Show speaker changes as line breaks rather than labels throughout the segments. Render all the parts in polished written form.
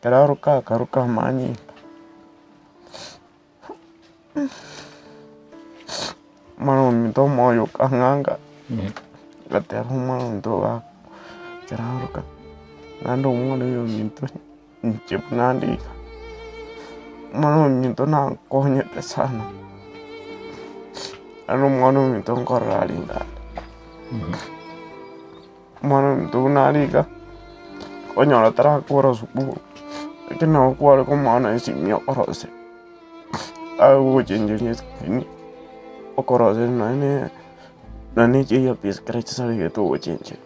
Ekero aruka akaruka amanyinga, omwana ominto omoyo okang'anga, ngateba omwana ominto iga ekero aruka, naende omwana oyo ominto inche buna inde iga, omwana ominto nankonyete sana, naende omwana ominto nkorora arenge are. Omwana ominto buna are iga, okonyora tarakora sukuru, lakini nabo kware komoa na esimi okorosia, agogochengeria escreen, okoroseria nonye nonye na echi earpiece ekero chisaregete ogochengeria.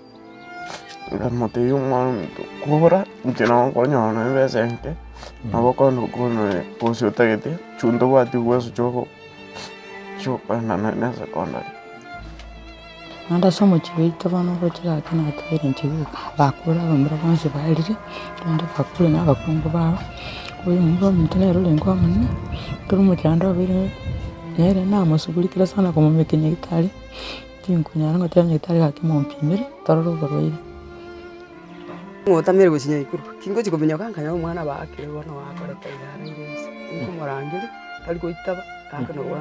Nkamotebia omwana ominto kora inche nabo nkonyora nonye ebesa enke, nabo okogenda gokora nonye gose otagete, intwe ntobwati uwezo choko chiokoenda nonye na esekondari.
Naende ase omochie oito bono oroche gaki natebire inche bweka, bakure abamura bonsi barire, abande bakure na abakungu babo, oyo omomura ominto nere orenge omonene, ekero omochando obeire nere namosugulikire sana komomeka nyagetari, tinkonyara ngoteba nyagetari gaki mompimere torore oborwaire.
Ng'otamere gochia nyaikuru, ki ngochia kominyoka nkanyora omwana baakire bono bakorete iga araire inse, nkomorangeria, tari goitaba, gaki nobo.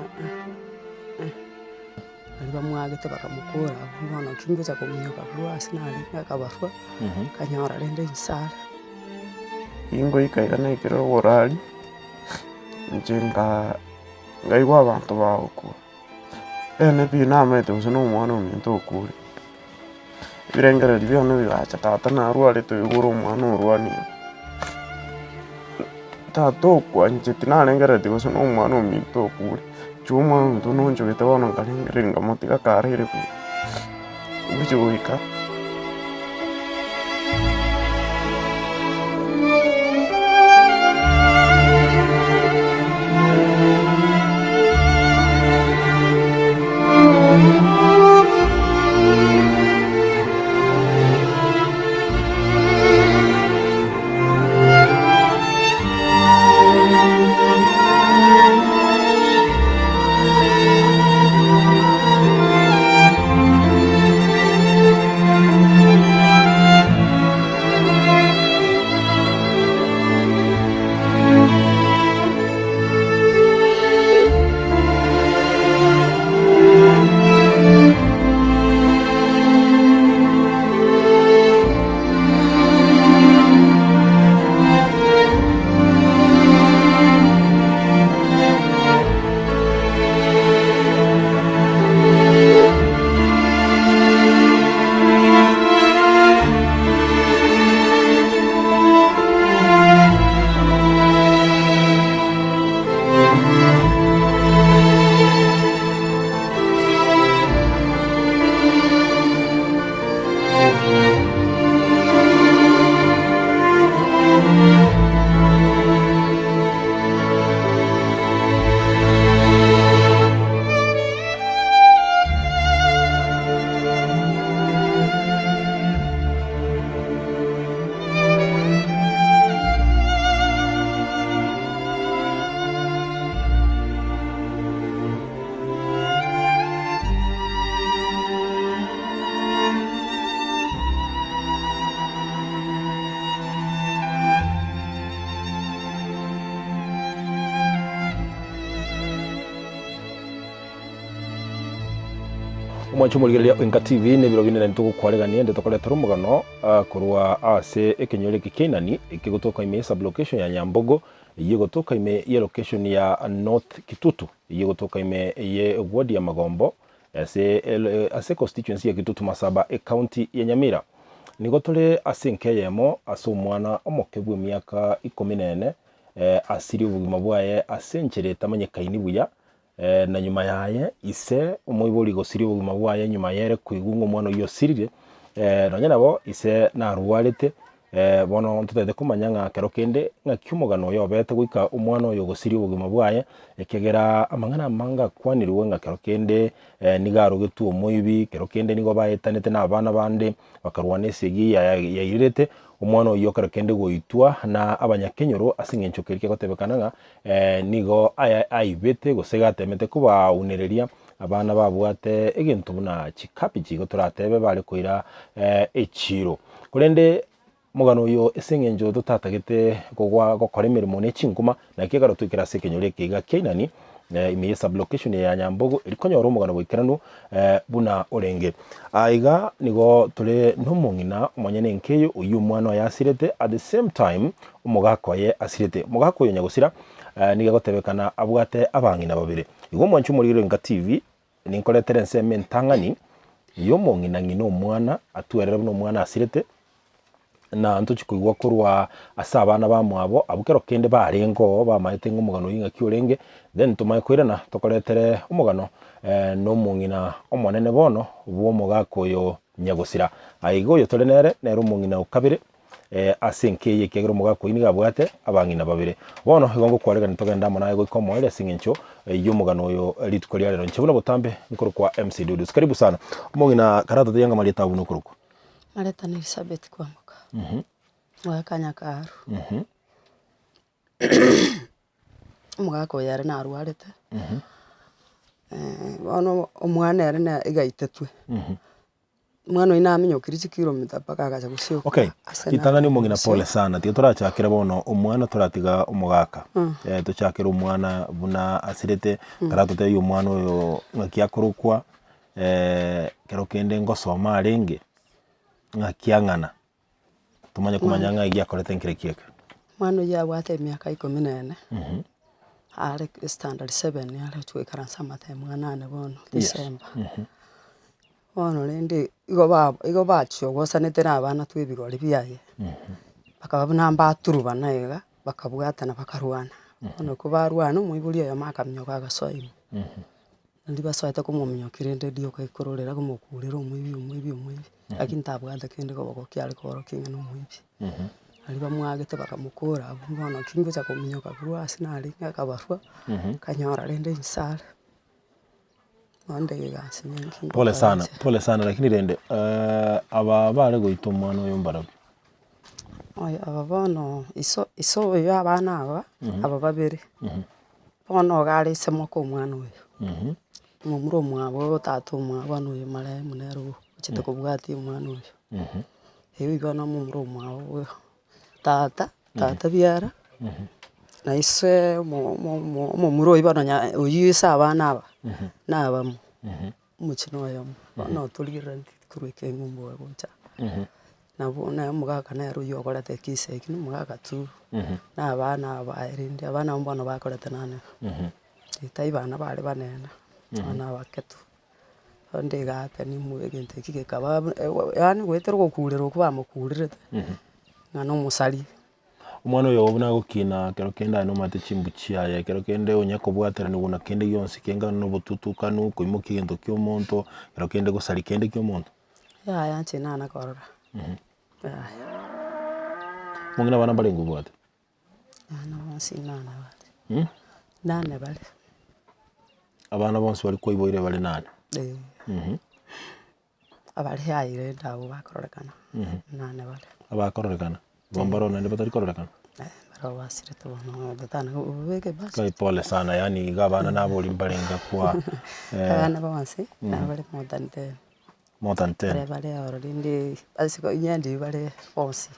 Baria bamwagete bakamokora abwo bono ki ngocha kominyoka korwa ase narenge akabarwa, nkanyora rende inse are.
Ingoika iga naikire oborari, inche nkaa nkaigwa abanto bagokwa, ene pi namaete gose na omwana ominto okure, ebirengererio biane bigacha tata narwarete oigure omwana orwanire, tata okwa inche tinarengereretie gose na omwana ominto okure. Inche omwana ominto nonchogete bono nkarengereria nkamotiga karaire buya, ngochia goika.
Omwancho omorigereria o Enka TV nebiro binde naintwe togokwaregania ende tokoretera omogano ah, korwa ase ekenyoro eke kia Inani ekegotoka ime ye sublocation ya Nyambogo eyio egotoka ime ye location ya North Kitutu eyio egotoka ime ye ward ya Magombo Ase ase econstituency ya Kitutu Masaba ecounty ya Nyamira. Nigo tore ase enka eyemo ase omwana omoke bw'emiaka ikomi na ene asirie obogima bwaye ase enchera etamanyekaini buya na nyuma yaye ise omoibori gosiria obogima bwaye nyuma yere koigwa ng'a omwana oyio osirire nonya nabo ise narwarete Bono ntotagete komanya ng'a kero kende ng'aki omogano oyo obete goika omwana oyo ogosiria obogima bwaye, ekiagera amang'ana amange akwanirwe ng'a kero kende nigo arogetwe omoibi, kero kende nigo baetanete na abana bande, bakarwana esegi yairerete omwana oyio kero kende goitwa na abanyakenyoro ase eng'encho keria kegotebekana ng'a nigo aibete gose gatemete kobaunereria abana babwate egento buna chikabichi igo toratebe bare koira echiiro. Korende. Omogano oyo ase eng'encho totatagete kogwa gokora emeremo ne chinkuma, naki ekero twaikire ase ekenyoro eke iga kia Inani, ime ye sublocation ya Nyambogo eri konyora omogano boikeranu buna orenge. Aiga nigo tore nomong'ina omonyene enkeyo oyio omwana oye asirete at the same time omogaka oye asirete. Omogaka oyo nyagosira nigo egotebekana abwate abang'ina babere. Igo omwanchi omorigereria Enka TV ninkoretere ensemo entang'ani yomong'ina ng'ina omwana atwerere buna omwana asirete. Na ntochie koigwa korwa ase abana bamwabo abwo kero kende barenge oo bamaete ng'a omogano oyio ng'aki orenge, then tomanye koirana tokoretere omogano na omong'ina omonene bono bwa omogaka oyo nyagosira. Aye iga oyo tore nere, nere omong'ina o kabere ase enka eye ekiagera omogaka oyio nigo abwate abang'ina babere. Bono igo ngokwaregania togende amo naye goika omoerio ase eng'encho y'omogano oyo rituko ria rero. Inche buna botambe nkorokwa MC Dudus. Karibu sana. Omong'ina karatotebie ng'a amarieta abwo nokorokwa.
Mareta na Elisabeti kwamboka, goaka nyakaru. Omogaka oyo ere narwarete, bono omwana ere na iga aitetwe, omwana oyio naminyokire chikilomita mpaka agacha gosioka
Okay,
ase
ritang'ani omong'ina
nare
pole sana, tiga torachakere bono omwana toratiga omogaka, tochakere omwana buna asirete, karatotebie omwana oyo ng'aki akorokwa. Ekero kende ngosoma arenge, ng'aki ang'ana, tomanye komanya ng'a egia akorete nkere ki eke.
Omwana oyio abwate emiaka ikomi na ene, are standard seven are gochia goikaransa amatemo anane bono December. Bono rende igo ba igo bachiogosanete na abana twa ebigori biaye, bakaba buna mbaturubana iga, bakabwatana bakarwana, bono kobarwana omoibori oyomo akaminyoka agasoa ime. Naende basoete komominyokia rende rioka ekororera komokurera omoibi omoibi omoibi, lakini tabwate kende koboko kiare koorokia ng'a nomoibi. Aria bamwagete bakamokora abwo bono ki ngocha kominyoka korwa ase narenge akabarwa, akanyora rende inse are, bono egasi ninki
Pole
ngokora
sana,
inche.
pole sana lakini rende aba bare goita omwana oyo mbarabwo?
Oyo aba bono iso iso oyo abana aba, aba babere. Bono iga are ise moka omwana oyo, omomura omwabo oyo tata omwabo bono oyo marehemu nere ochete kobwatia omwana oyo. Eywo bono omomura omwabo oyo, tata, tata biara, na ise omo- omo- omomura oywo bono nya oywo ise abana aba, na abamo, omochie na oyomo, bono torigerereti korwa ekeng'umbu gocha. Nabo naye omogaka nere oyio okoreta ekisa eki na omogaka tu, na abana aba baye rende, abana abwo bono bakorete nane, tai bana bare banene, abana abake tu. Rende iga happen mo egento eki gekaba yaani goetera ogokurera okwo bamokurerete, ng'a na omosaria.
Omwana oyo buna agokina ekero kende aye nomanyete chimbu chiaye, ekero kende onye kobwateranigwa na kende gionsi keng'ana na obotutukanu, koimokia egento kia omonto, ekero kende gosaria kende kia omonto.
Yaya inche nana korora, yaya.
Omong'ina abana mbarenge obwate?
Abana bonsi nane bare, nane bare.
Abana bonsi baria kwaiboire bare nane?
Eh. Abare aye rende abwo bakororekana, nane bare.
Abakororekana, igo mbaro naende batari kororekana?
Barabwo basirete bono totana kobeka ebasi.
Kai pole sana yaani iga abana nabori mbarenge kwa
Abana bonsi, nabare more than ten.
More than ten.
Bare bare ororo rende ase inye bare bonsi,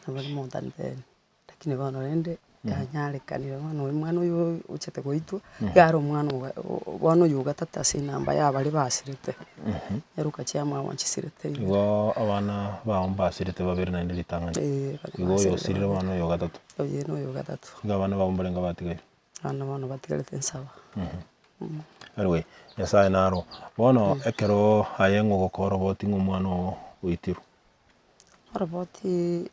nabare more than ten. Lakini bono rende yanyarekanire bono omwana oyo ochete goitwa, iga are omwana oga bono oyo ogatato ase enamba ya baria basirete, ere ogachiamwabo nchisirete ibere.
Igo abana bao mbasirete babere naende ritang'ani?
Eh, baria
Igo oyo
basirire
osirire
babere.
bono oyo ogatato?
Oyo noyo ogatato.
Igo abana bao mbarenge batigaire?
Abana bono batigarete nsaba.
Anyway, Nyasaye naro. Bono ekero aye ng'a ogokora oboti ng'a omwana oo oitirwe.
Oroboti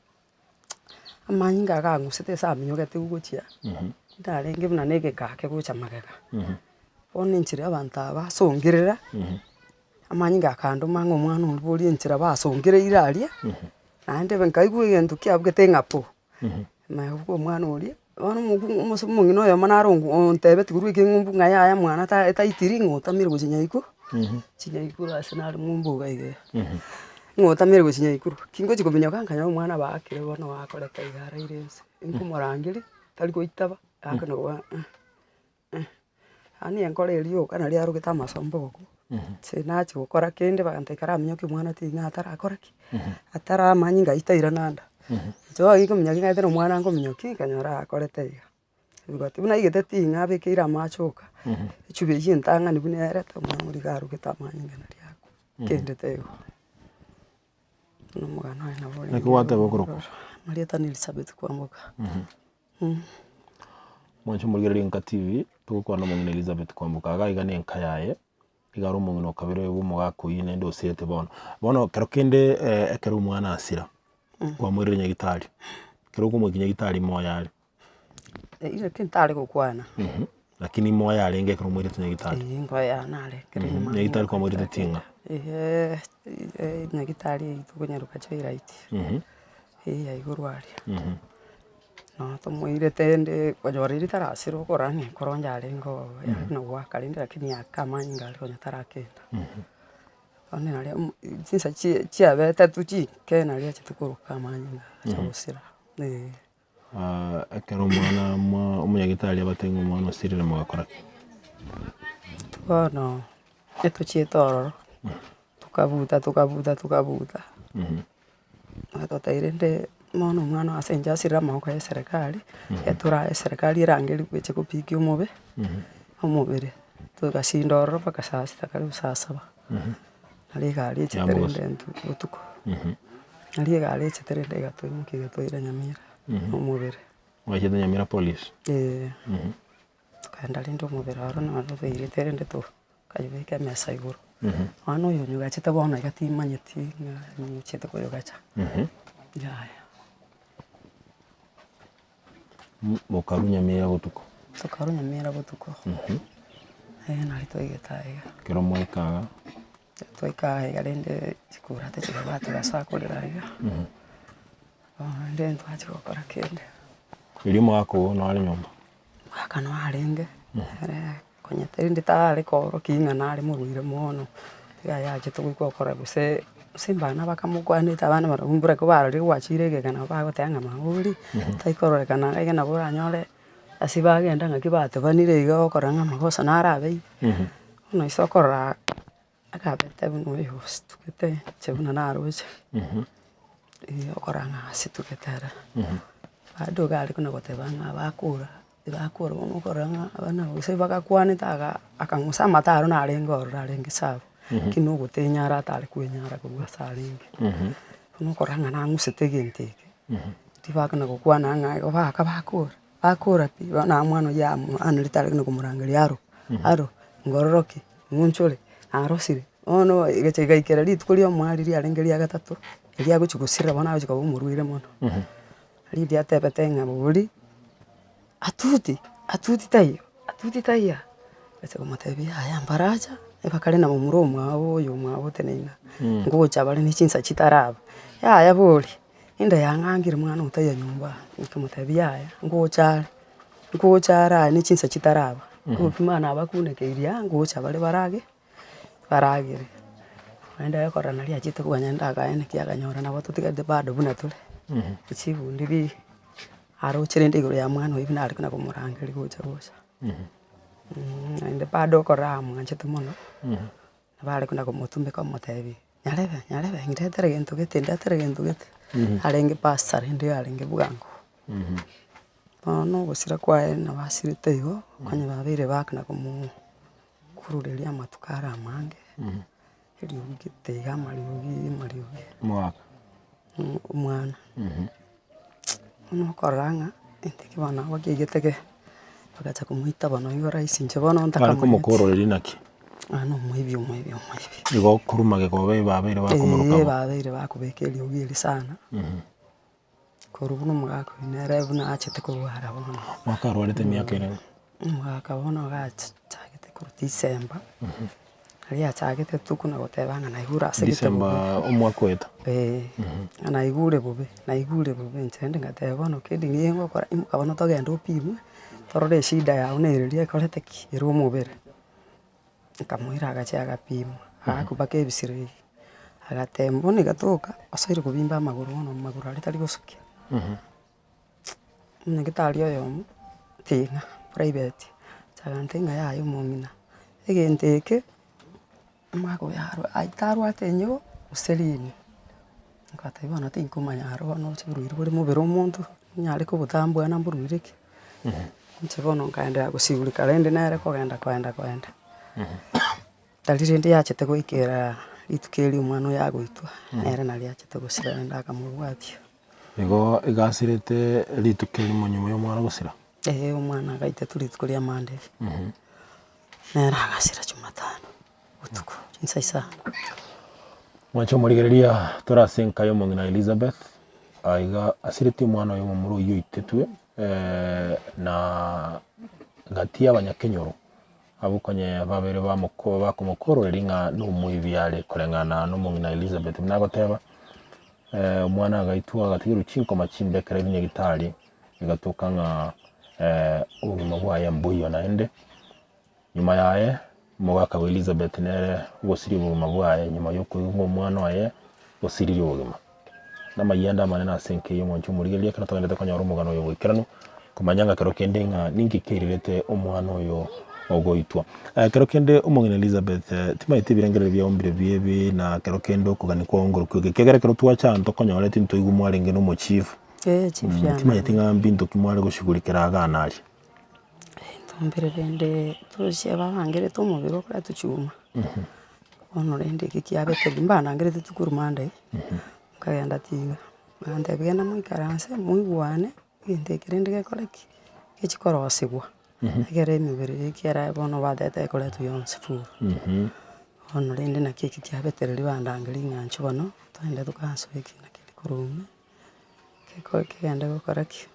amanyinga iga ang'usete ase aminyogete gochia, ndarenge buna na egeka kegocha magega. Bono enchera abanto aba basongerera, amanyinga akandoma ng'a omwana oria boria enchera basongereire aria, naende nkaigwa egento kiabugete ng'a po. Naigwa omwana oria, bono omokungu omose omong'ina oyomo naro ontebeti korwa ekeng'umbu ng'a yaya mwana ta taitiri ng'a otamire gochia nyaikuru, chinyaikuru ase nare ng'umbu iga iga. Ng'a otamire gochia nyaikuru, ki ngochi kominyoka nkanyora omwana baakire bono akorete iga araire inse, nkomorangeria, tari goitaba, akona koba yaani enkoro eria yoka naria arogete amasombo boko. Inche nachia gokora kende bagantebia ikaramenya ki omwana ting'a atarakora ki, ataramanya ng'ai tairana anda. Inche bono ginkominyokia ng'aete na omwana nkominyokia nkanyora akorete iga. Bigoti buna aigete ting'a abekeire amache oka, echuba eywo entang'ani buna erete omwana oria iga arugete amanyinga naria akwa, kende teigo. Buna omogano oye nabo orenge
Naki gwateba okorokwa?
Amarieta ni Elizabeth Kwamboka.
Mwanche omorigereria Enka TV, togokwana omong'ina Elizabeth Kwamboka, iga iga na enka yaye, iga are omong'ina okabere bwa omogaka oyio naende osirete bono. Bono ekero kende ekero omwana asira, kwamoirire nyagetari, ekero okomoikia nyagetari moyo are.
Ere ntare gokwana.
Lakini moyo arenge ekero omoirete nyagetari.
Eeh ngoya nare ekero
Mhm, nyagetari kwamoirete ting'a?
Eeh nyagetari eywo tokonyaroka Joyride, eywo ya igoro aria. Nabo tomoirete rende konyora riria tarasira okora ng'a ekero onye arenge oo yare na goaka rende lakini aka amanyinga aria konya tarakenda. Bono naria chinsa chie chiabete tu chinke naria achete koruka amanyinga acha gosira eh.
Ekero omwana mwa omonyagetari abatebie ng'a omwana osirire mogakora ki?
Bono etochiete ororo, tokabuta tokabuta tokabuta, twatebire rende bono omwana ase inche asirire amaboko ya eserekari, etora eserekari erangerigwe eche gopikia omobe, omobere, togasinda ororo mpaka saa sita karibu saa saba. Nari egari echete rende intwe botuko, nari egari echete rende egatoimokia egatoira Nyamira, omobere.
Mwachete Nyamira police?
Eeh. Tokaenda rende omobere oro noro toirete rende tokayobeka emesa igoro. Bono oyo onyogachete bono iga timanyeti ng'a ning'o ochete koyogacha, yaya.
Mokarwa Nyamira botuko?
Tokarwa Nyamira botuko, eh nari twaigete aiga.
Ekero mwaika iga?
Twaika aiga rende chikurate chikaba togasoa korera iga, bono rende ntwachia gokora kende.
Erio omogaka oo nare nyomba?
Omogaka noo arenge, ere konya rende tare koorokia ng'a nare morwaire mono, tiga yachete goika okora gose gose mbana bakamokwanete abana barabwo mbura kobarorire gwachire egeka nabo bagoteba ng'a mama oria, taikororekana iga nabo oranyore ase bagenda ng'aki batebanire iga ogokora ng'a amagoso naro abeire. Bono ase okorora akabete buna oyo ositugete inche buna naroche, okorora ng'a asitugete ere. Bado iga are kona goteba ng'a bakora, bakora bono okorora ng'a abana gose bagakwanete aga akang'usa amato aro narenge ororo arenge sawa, lakini na ogotenyara atare kwenyara korwa ase arenge. Bono okorora ng'a nang'usete egento eke, tibakona gokwana ng'a igo baka bakora. Bakora pi, bono naye omwana oyio amoanerete arenge na komorangeria aro, aro, ngororoke, ng'onchore, narosire. Bono egecha egaikera rituko ria omoaria riarenge ria gatato, erio agochi gosira bono agochi koba omorwaire mono. Riria atebete ng'a bori, atuti, atuti taiyo, atuti taiyo, agacha komotebia yaya mbaracha, ebakare na momura omwabo oyo omwabo oteneine aa, ngocha bare ne chinsa chitaraba, yaya bori. Ende yang'angire mwana otaiyo nyomba, nkamotebia yaya, ngocha are, ngocha are aye ne chinsa chitaraba, obokima nabakunekeirie aa ngocha bare barage, baragere. Naende ekorora naria achete koganya naende akaeneki akanyora nabo totigarete bado buna tore, echibundi bi aroche rende igoro ya mwana oyio buna are kona komorangeria gocha gocha. Naende bado okorora amwanchete mono. Nabo are kona komotumeka omotebia, nyarebe nyarebe ndetere gento gete ndetere gento gete, arenge pastor rende arenge bwango. Bono ogosira kwaye nabo asirete igo, onye babeire bakona komoo kurureria amatuko are amange, eriogi gete iga amariogi amariogi,
Omogaka.
Omwana. Bono okorora ng'a egento eke bono nabo kiaigete ge, bagacha komoita bono igo rahisi inche bono
Bare
ntakamanyeti.
komokororeri naki?
Oyo na omoibi omoibi omoibi.
Igo korwa magega obe babeire bakomoroka
Eeh
bo.
babeire bakobeka eriogi eri sana, korwa buna omogaka oyio nere buna achete korwara bono.
Omogaka arwarete emiaka ere ng'a?
Omogaka bono iga achagete korwa December, riria achagete tuko na goteba ng'a naigure ase gete bobe.
December omwaka oeta?
Eeh, ng'a naigure bobe, naigure bobe inche rende ngateba bono kende ng'ii ngokora imoka bono togende opimwe, torore eshida yago nere eria ekorete ki? Ere omobere. Nkamoira agachia agapimwa, agaakwa mpaka ebisirei, agateba bono egatoka, osoire kobimba amagoro bono amagoro aria tari gosukia. Omonyagetari oyomo, ting'a private, agantebia ng'a yaya omong'ina, egento eke. Omwaka oyo arwa aye tarwate enyigo gose rini, nkabatebia bono tinkomanya aro bono oche oborwaire bore mobere omonto, nyare kobotambua na mborwaire ki. Inche bono nkaenderea goshughulika rende nere kogenda kogenda kogenda, tari rende yachete goikera rituko erio omwana oyo agoitwa, nere nario achete gosira rende akamobwatia.
Igo igasirete rituko erimo nyuma ya omwana gosira?
Eeh omwana agaitetwe rituko ria Monday, nere agasira jumatano botuko chinsa isano.
Mwanche omorigereria tore ase enka ya omong'ina Elizabeth, aiga asiretie omwana oye omomura oyio oitetwe na gati ya abanyakenyoro abwo konye babere bamoko bakomokororeria ng'a nomoibi are koreng'ana na omong'ina Elizabeth buna agoteba, omwana agaitwa agatigerwa chinkoma chimbe ekero airwe nyagetari, egatoka ng'a obogima bwaye mboiyo naende. Nyuma yaye, omogaka bwa Elizabeth nere ogosiria obogima bwaye nyuma yokoigwa ng'a omwana oye osiririe obogima. Namayianda amanene ase enka eye omonche omorigereria ekero togenderete konyora omogano oyo boikeranu, komanya ng'a kero kende ng'a ninki keirerete omwana oyo ogoitwa. Kero kende omong'ina Elizabeth timanyeti ebirengererio biao mbire biebi na kero kende okogania kwao ngorokio ki, ekiagera ekero twacha aa ntokonyoreti ntoigwe mwarenge na omochief,
Eeh chief yane.
timanyeti ng'a mbinto ki mware goshughulikera igaa na aria.
Ntombire rende tochia babangerete omobere okoreta chuma, bono rende eki kiabete mbanangerete korwa Monday, nkagenda tinga, bagantebia genda moikaranse moigwane, egento eke rende gekore ki? Gechi korosiwa, egere emebere eye ekiagera bono batebete ekoretwa yonsi full. Bono rende naki eki kiabete riria bandangeria ng'a inchuo bono, togende tokasoe ekina keria korwa ime, kegende gokora ki?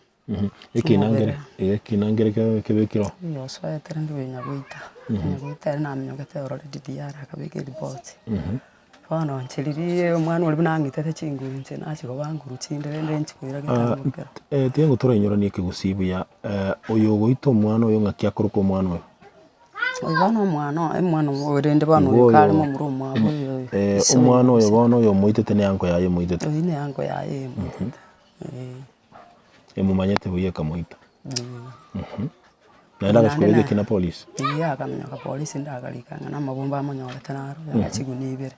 Ekina nkere ekina nkere kebekire oo.
Oyo osoete rende oyo nyagoita, nyagoita ere naminyokete orore DDR akabeka eripoti. Bono inche riria omwana oria buna ang'itete chinguru inche nachia koba nguru chinde rende inchi koira getambo kero.
Tiga ngo torainyoranie ekegusii buya, oyo ogoita omwana oyo ng'aki akoroka omwana oyo?
Oyo bono omwana oye, omwana oyo rende bono oyo kare momura omwabo oyo oyo.
Omwana oyo bono oyo omoitete ne anko yaye emoitete.
Oyio ne anko yaye emoitete, eh.
Emomanyete buya ekamoita. Naende agachia kobeka ekina polisi.
Eeh akaminyoka polisi ndakarika ng'a namabomba amonyorete naro yagachigwa ibere.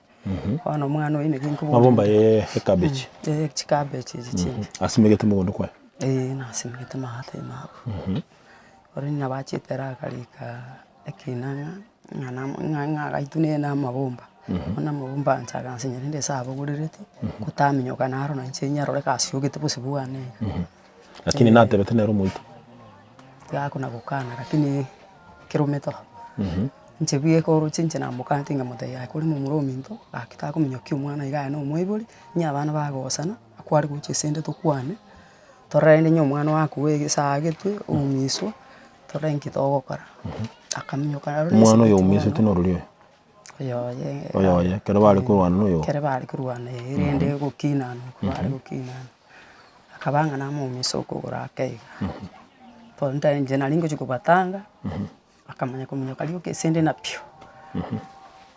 Bono omwana oyio naki nkoboria.
Mabomba ye ekabechi.
Eeh chikabechi echi chinde.
Asimegete mogondo kwaye.
Eeh nasimegete maate ime abwo. Ore nabo achete ere akarika ekina ng'a ng'a namo ng'a ng'a agaitwa nere na amabomba. Bono amabomba inche agansinya rende ase abogorereti, kotaminyoka naro na inche nyarore gasiogete bosio bwane iga.
Lakini natebete nere omoito.
Gakona gokana lakini keromete oo. Inche bweka oroche inche namokaneti nkamotebia aye kore momura ominto, gaki takominyokia omwana iga aye na omoibori, onye abana bagosana, akware gocha ase ende tokwane. Torore rende onye omwana oakwa egesaa agetwe, oumiswa, torore nki togokora. Akaminyoka aroro
Omwana oyo
esibiti
oumisete
bono,
norori oyo?
oyoye
Oyoye, ekero bare korwana noyo?
Ekero bare korwana ee, rende gokinana oko bare gokinana. Akaba ng'a namoumisa okogoro ake iga. Bono nta inche nari ngochia kobatanga, akamanya kominyoka rioka ase inde nabio.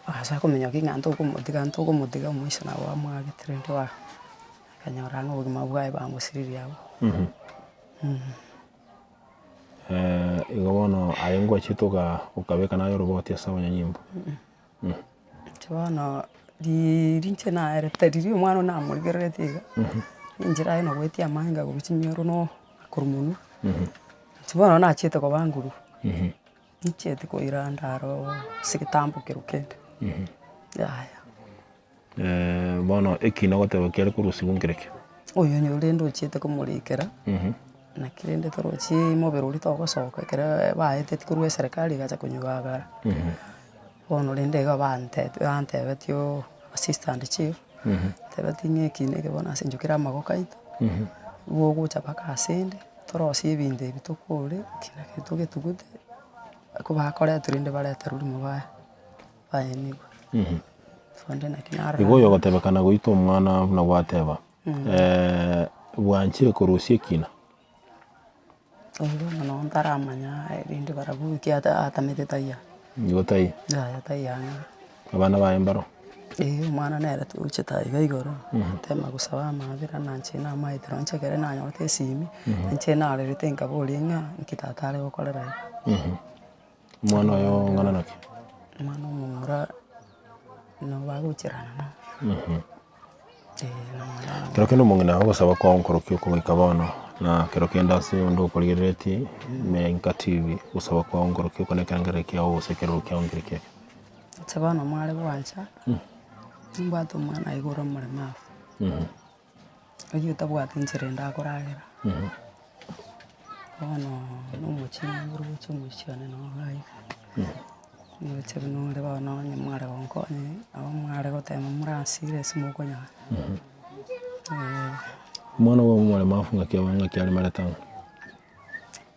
Agasoa kominyoka ng'a ntokomotiga ntokomotiga omwisho nabo amwagete rende ba. Akanyora ng'a obogima bwaye bamosiririe abwo.
Igo bono aye ngwachete oka okabeka naye oroboti ase abanyanyimbo.
Inche bono riiri inche naerete riria omwana one namorigereretie iga, enchera aye nagoetia amache korwa chimioro no korwa monwe, inche bono nachiete koba nguru, nchieti koira ndaro ase egetambo kero kende, yaya.
Bono ekina ogoteba kiare korusigwa nkereki?
Oyo onye rende ochiete komorikera, naki rende torochi mobere oria togosoka ekero baeteti korwa eserekari egacha konywa Bono rende igo bante bantebetie oo assistant chief, antebetie ng'a ekina eke bono ase eng'encho kere amagoko aito, igo ogocha mpaka asende, torosie ebinto ebi tokore, ekina eke togetugute, kobakoretwa rende bareterwe rimo ba baenigwe. Sonde naki narora.
Igo oyogotebekana goita omwana buna gwateba, bwanchire korusia ekina?
Oyo bono noo ntaramanya rende barabwo ekiagera atamete taiyo.
Igo taiyo?
Yaya taiyo ang'e.
Abana baye mbaro?
Eeh omwana nere tochete aiga igoro, natema gosaba amabera na inche namaete nonye inche ekere nanyorete esimi, inche narerete nkaboria ng'a nki tata are gokorera iga.
Omwana oyo ong'ana naki?
Omwana omomura. Nabo bagocherana nabo. Ee nonya nabo.
Kero kende omong'ina ogosaba kwao nkorokia okogoika bono, na kero kende ase onde okorigereretie ime ya Inka TV, ogosaba kwao nkorokia oko na ekerengererio kiao gose ekerero kiao nkere kiaye.
Inche bono mware gwancha, nimbwate omwana aigure omoremavu, oyio otabwati nchera ende akoragera, bono na omochie oroche omochie one noro iga iga. Ndoche buna ore bono onye mware gonkonya nabo mware gotema moransire ase mokonyara eh.
Omwana obo omoremavu ng'aki aba ng'aki aremarete ang'e?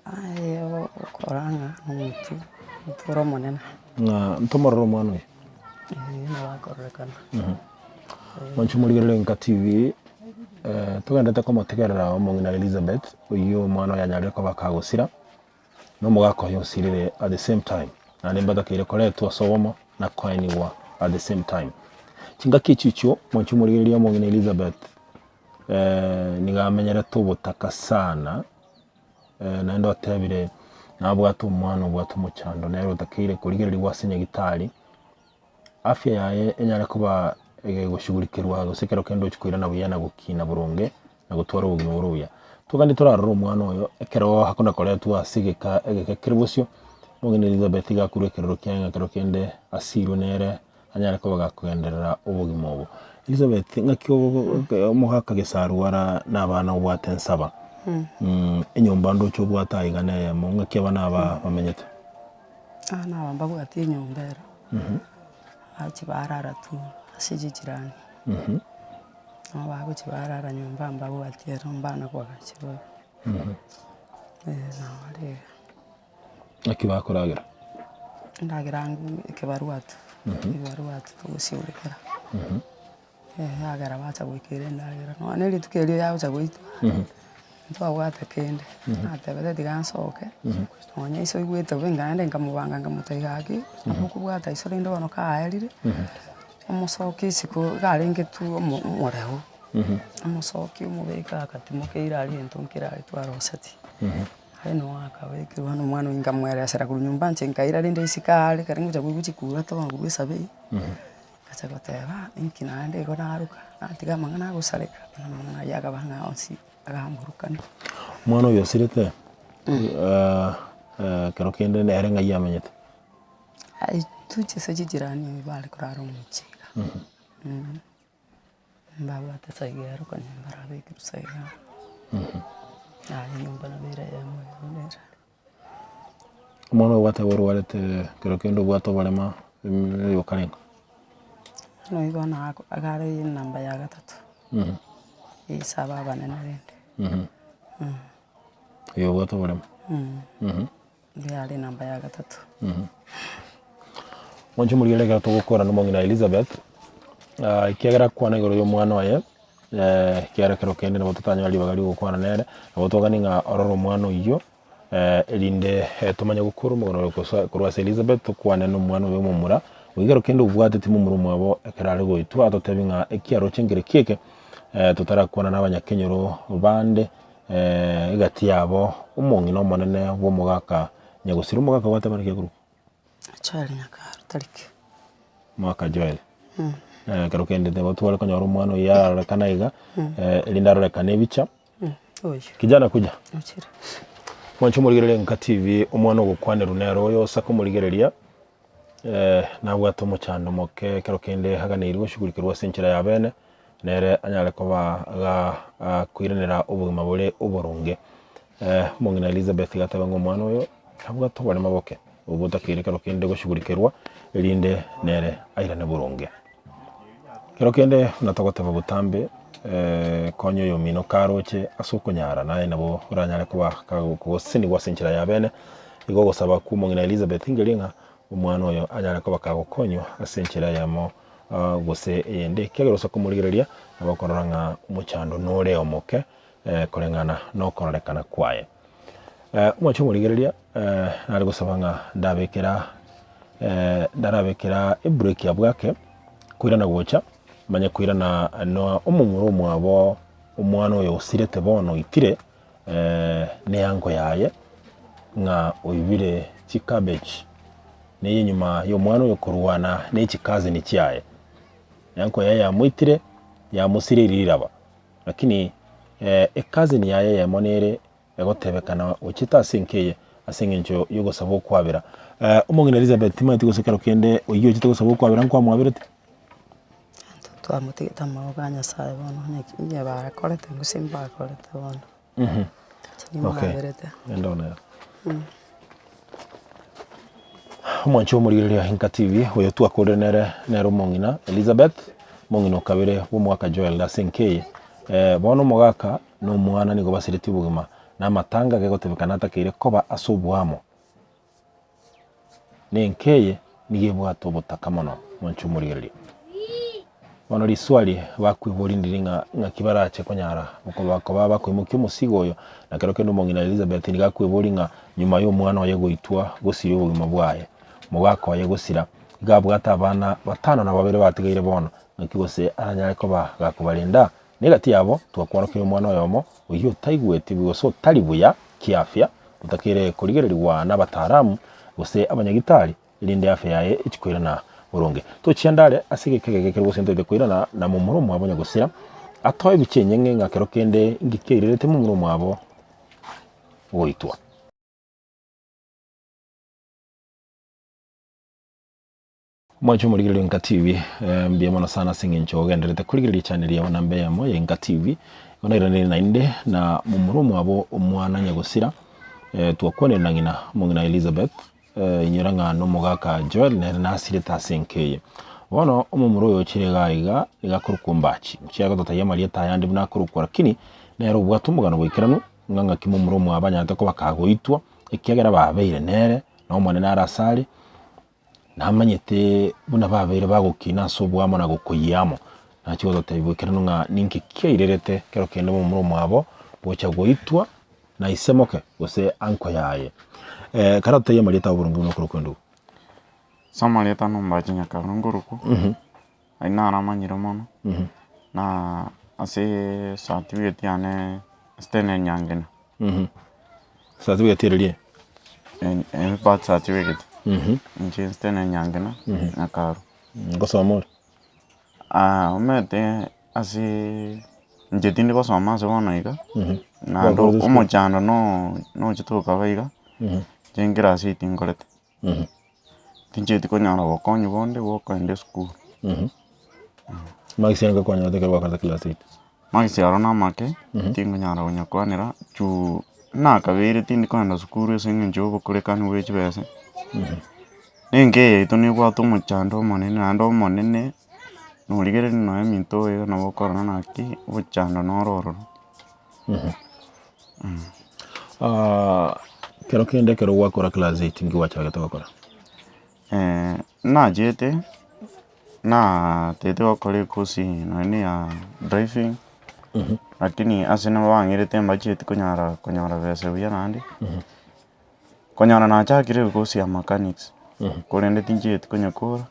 Aye okora ng'a nomotwe, omotwe ore omonene.
Ng'a ntomorore omwana oyo?
Eeh nabo akororekana.
Mwanche morigererie Nka TV, togenderete komotegerera omong'ina Elizabeth, oyio omwana oye anyarire koba kagosira. na omogaka oye osirire at the same time, naende mbatakeire koretwa ase obomo na koenigwa at the same time. Chingaki echio echio mwanche omorigereria omong'ina Elizabeth nigo amenyerete obotaka sana, naende otebire nabwate omwana obwate omochando nere otakeire korigereriwa ase nyagitari. Afya yaye enyare koba egegoshughulikerwa gose ekero kende ochia koirana buya na gokina boronge na gotwara obogima bore obuya. Togende torarore omwana oyo ekero akona koretwa ase egeka egeke kere bosio, omong'ina Elizabeth iga akorwa ekerero kiaye ng'a ekero kende asirwe nere anyare koba gakogenderera obogima obo. Elizabeth ng'aki ogo omogaka gese arwara na abana obwate nsaba, enyomba ndoche obwate aiga na eyemo ng'aki abana aba bamenyete?
Abana aba mbabwati enyomba ero, bachi barara tu ase chichirani, nabo bagochi barara nyomba mbabwati ero mbana koagacha bobe, nabo bare iga.
Naki bakoragera?
Endagera ekebarua tu, ebibarua tu togosiurekera. Yagera bacha goikera endagera, nonya na rituko erio yagocha goitwa, ntwabwate kende, natebete tiga nsoke, nonya iso oigwete bobe naende nkamobanga nkamotebia gaki, nabo okobwata iso rende bono kaerire, omosoke isiko iga arenge tu omo omoreu, omosoki omobeke akatimokeire aria egento nkere aria twarosetie. Aye noo akabekerwa na omwana oyo nkamweresera korwa nyomba inche nkaira rende isiko are ekero ngocha koigwa chikura tobanga korwa esabei. Ngacha goteba, inki naende igo naruka, natiga amang'ana agosareka, bono amang'ana ayio akaba ng'a onsi agamburukania.
Omwana oyo osirete, ekero kende nere ng'ai amenyete?
Aye tuche ase chijirani oyo bare korara omochie iga, mbabwate saiga ero konya mbarabekirwe saiga, aye nyomba nabo ere eyemo iga buna ere.
Omwana oyo gwateba orwarete kero kende obwate oborema oyokarenga?
Bono oyio bono ako iga are enamba ya gatato, ase aba abanene rende.
Oyo obwate oborema?
Mbuya are enamba ya gatato.
Mwanche omorigereria ekero togokora na omong'ina Elizabeth, ekiagera akwana igoro ya omwana oye, ekiagera ekero kende nabo totanyore ribaga ria ogokwana nere, nabo togani ng'a orore omwana oyio, erinde tomanye gokora omogano oyo kosa korwa ase Elizabeth tokwane na omwana oye omomura, goika ekero kende obwateti momura omwabo ekero are goitwa atotebie ng'a eki aroche nkere ki eke, totarakwana na abanyakenyoro bande. Egati yabo omong'ina omonene bw'omogaka nyagosira omogaka gwateba naki akorokwa?
Joel Nyakaro Tariki.
Omogaka Joel. Ekero kende nabo tware konyora omwana oyio arorekana iga, erinde arorekane ebicha.
Oyo.
Kijana kuja.
Ochire.
Mwanche omorigereria Nka TV, omwana ogokwanerwa nere oyo osa komorigereria, nabwate omochando moke ekero kende aganeiri goshughulikerwa ase enchera ya bene. nere anyare koba iga akoiranera obogima bore oboronge. Omong'ina Elizabeth iga ateba ng'a omwana oyo nabwate oborema boke, obwo botakeire kero kende goshughulikerwa, erinde nere airane boronge. Kero kende buna togoteba botambe konya oyomino karoche ase okonyara naye nabo oranyare koba kagogosesenigwa ase enchera ya bene, igo ogosaba kwa omong'ina Elizabeth nkeria ng'a omwana oyo anyare koba kagokonywa ase enchera eyemo. gose eyende, ekiagera ase okomorigereria nabo okorora ng'a omochando nore omoke koreng'ana nokororekana kwaye. Omochie omorigereria nare gosaba ng'a ndabekera ndarabekera ebreak abwo ake, koirana gocha, manye koirana na omomura omwabo omwana oyo osirete bono oitire neango yaye, ng'a oibire chicabbage. Neye nyuma y'omwana oyo korwana ne chikazeni chiaye. Enko yaye yamoitire, yamosireirie riraba. Lakini ecousin yaye eyemo nere egotebekana ochete ase enka eye ase eng'encho y'ogosaba okwabera. Omong'ina Elizabeth timanyeti gose kero kende oyio ochete gosaba okwabera nkwamwaberete?
Intwe twamotigete amaboko a Nyasaye bono onye ki onye bakorete gose mbakorete bono. Inche nimwaberete.
Omwanchi omorigereria Inka TV, oyo twakorire nere nere omong'ina Elizabeth, omong'ina o kabere bw'omwaka Joel ase enka eye. Eh, bono omogaka na omwana nigo basiretie obogima, na amatanga gegotebekana atakeire koba ase oboamo. Na enka eye nigo ebwate obotaka mono, mwanche omorigereria. Bono riswali bakoiboria ndiri ng'a ng'aki barache konyara koba koba bakoimokia omosigo oyo, na kero kende omong'ina Elizabeth nigo akoiboria ng'a nyuma ya omwana oye goitwa gosiria obogima bwaye, mogaka oye gosira, iga abwate abana batano na babere batigaire bono, ng'aki gose aranyare koba gakobarenda? Na egati yabo twakworokeria omwana oyomo oyio otaigweti gose otari buya kiafya, otakeire korigererigwa nabataalamu gose abanyagitari, erinde afya yaye echi koirana boronge. Tochienda are ase egeka egeke ekero gose ntoete koirana na momura omwabo nyagosira, atoe ebicha enyeng'e ng'a kero kende inki kiairerete momura omwabo goitwa. Mwanche omorigereria o Inka TV, eh, mbuya mono sana ase eng'encho ogendererete korigereria echannel yabo namba eyemo ya Inka TV. Igo nairanire naende na momura omwabo omwana nyagosira, eh, twakwanire na ng'ina omong'ina Elizabeth, eh, inyora ng'a nomogaka Joel nere nasirete ase enka eye. Bono omomura oyo ochire iga iga nigo akorokwa Ombachi, ochiare gototebia amarieta ayande buna akorokwa lakini nere obwate omogano boikeranu ng'a ng'aki momura omwabo anyarete koba kagoitwa, ekiagera babeire nere, na Omonene are asare. Namanyete buna babeire bagokina ase oboamo na gokoyia amo, nachia gototebia boikeranu ng'a ninki kiairerete kero kende momura omwabo gocha goitwa na ise moke gose anko yaye. Kare ototebie amarieta abo boronge buna okorokwa endugu.
Ase amarieta nombache nyakaro nkorokwa, ayio naramanyire mono, na ase certificate yane Stanley Nyangena.
Certificate ereria?
Birth certificate, inche Stanley Nyangena Nyakaro.
Ngosoma ore?
Omanyete ase inche tindi gosoma ase bono iga, naende omochando nochete okaba iga, inche nkera ase tinkorete. Tinchieti konyora obokonyi bonde bwa okoenda esukuru.
Marks aye ngokonyete ekero gwakorete class eight?
Marks aro namake, tingonyara konyakwanera juu nakabeire tindi kogenda sukuru ase eng'encho ya obokorekanu bwa chibesa, na enka eye yaito nebwate omochando omonene naende omonene, norigereria nonye eminto oyo nabo okorora naki obochando noro ororo.
Kero kende ekero gwakora class eight nki gwachagete gokora?
Nachiete, natete gokora ekosi nonya na eya driving, lakini ase nabo bang'irete mbachieti konyara konyora besa buya naende, konyora nachakire ekosi ya mechanics, korende tinchieti konyekora,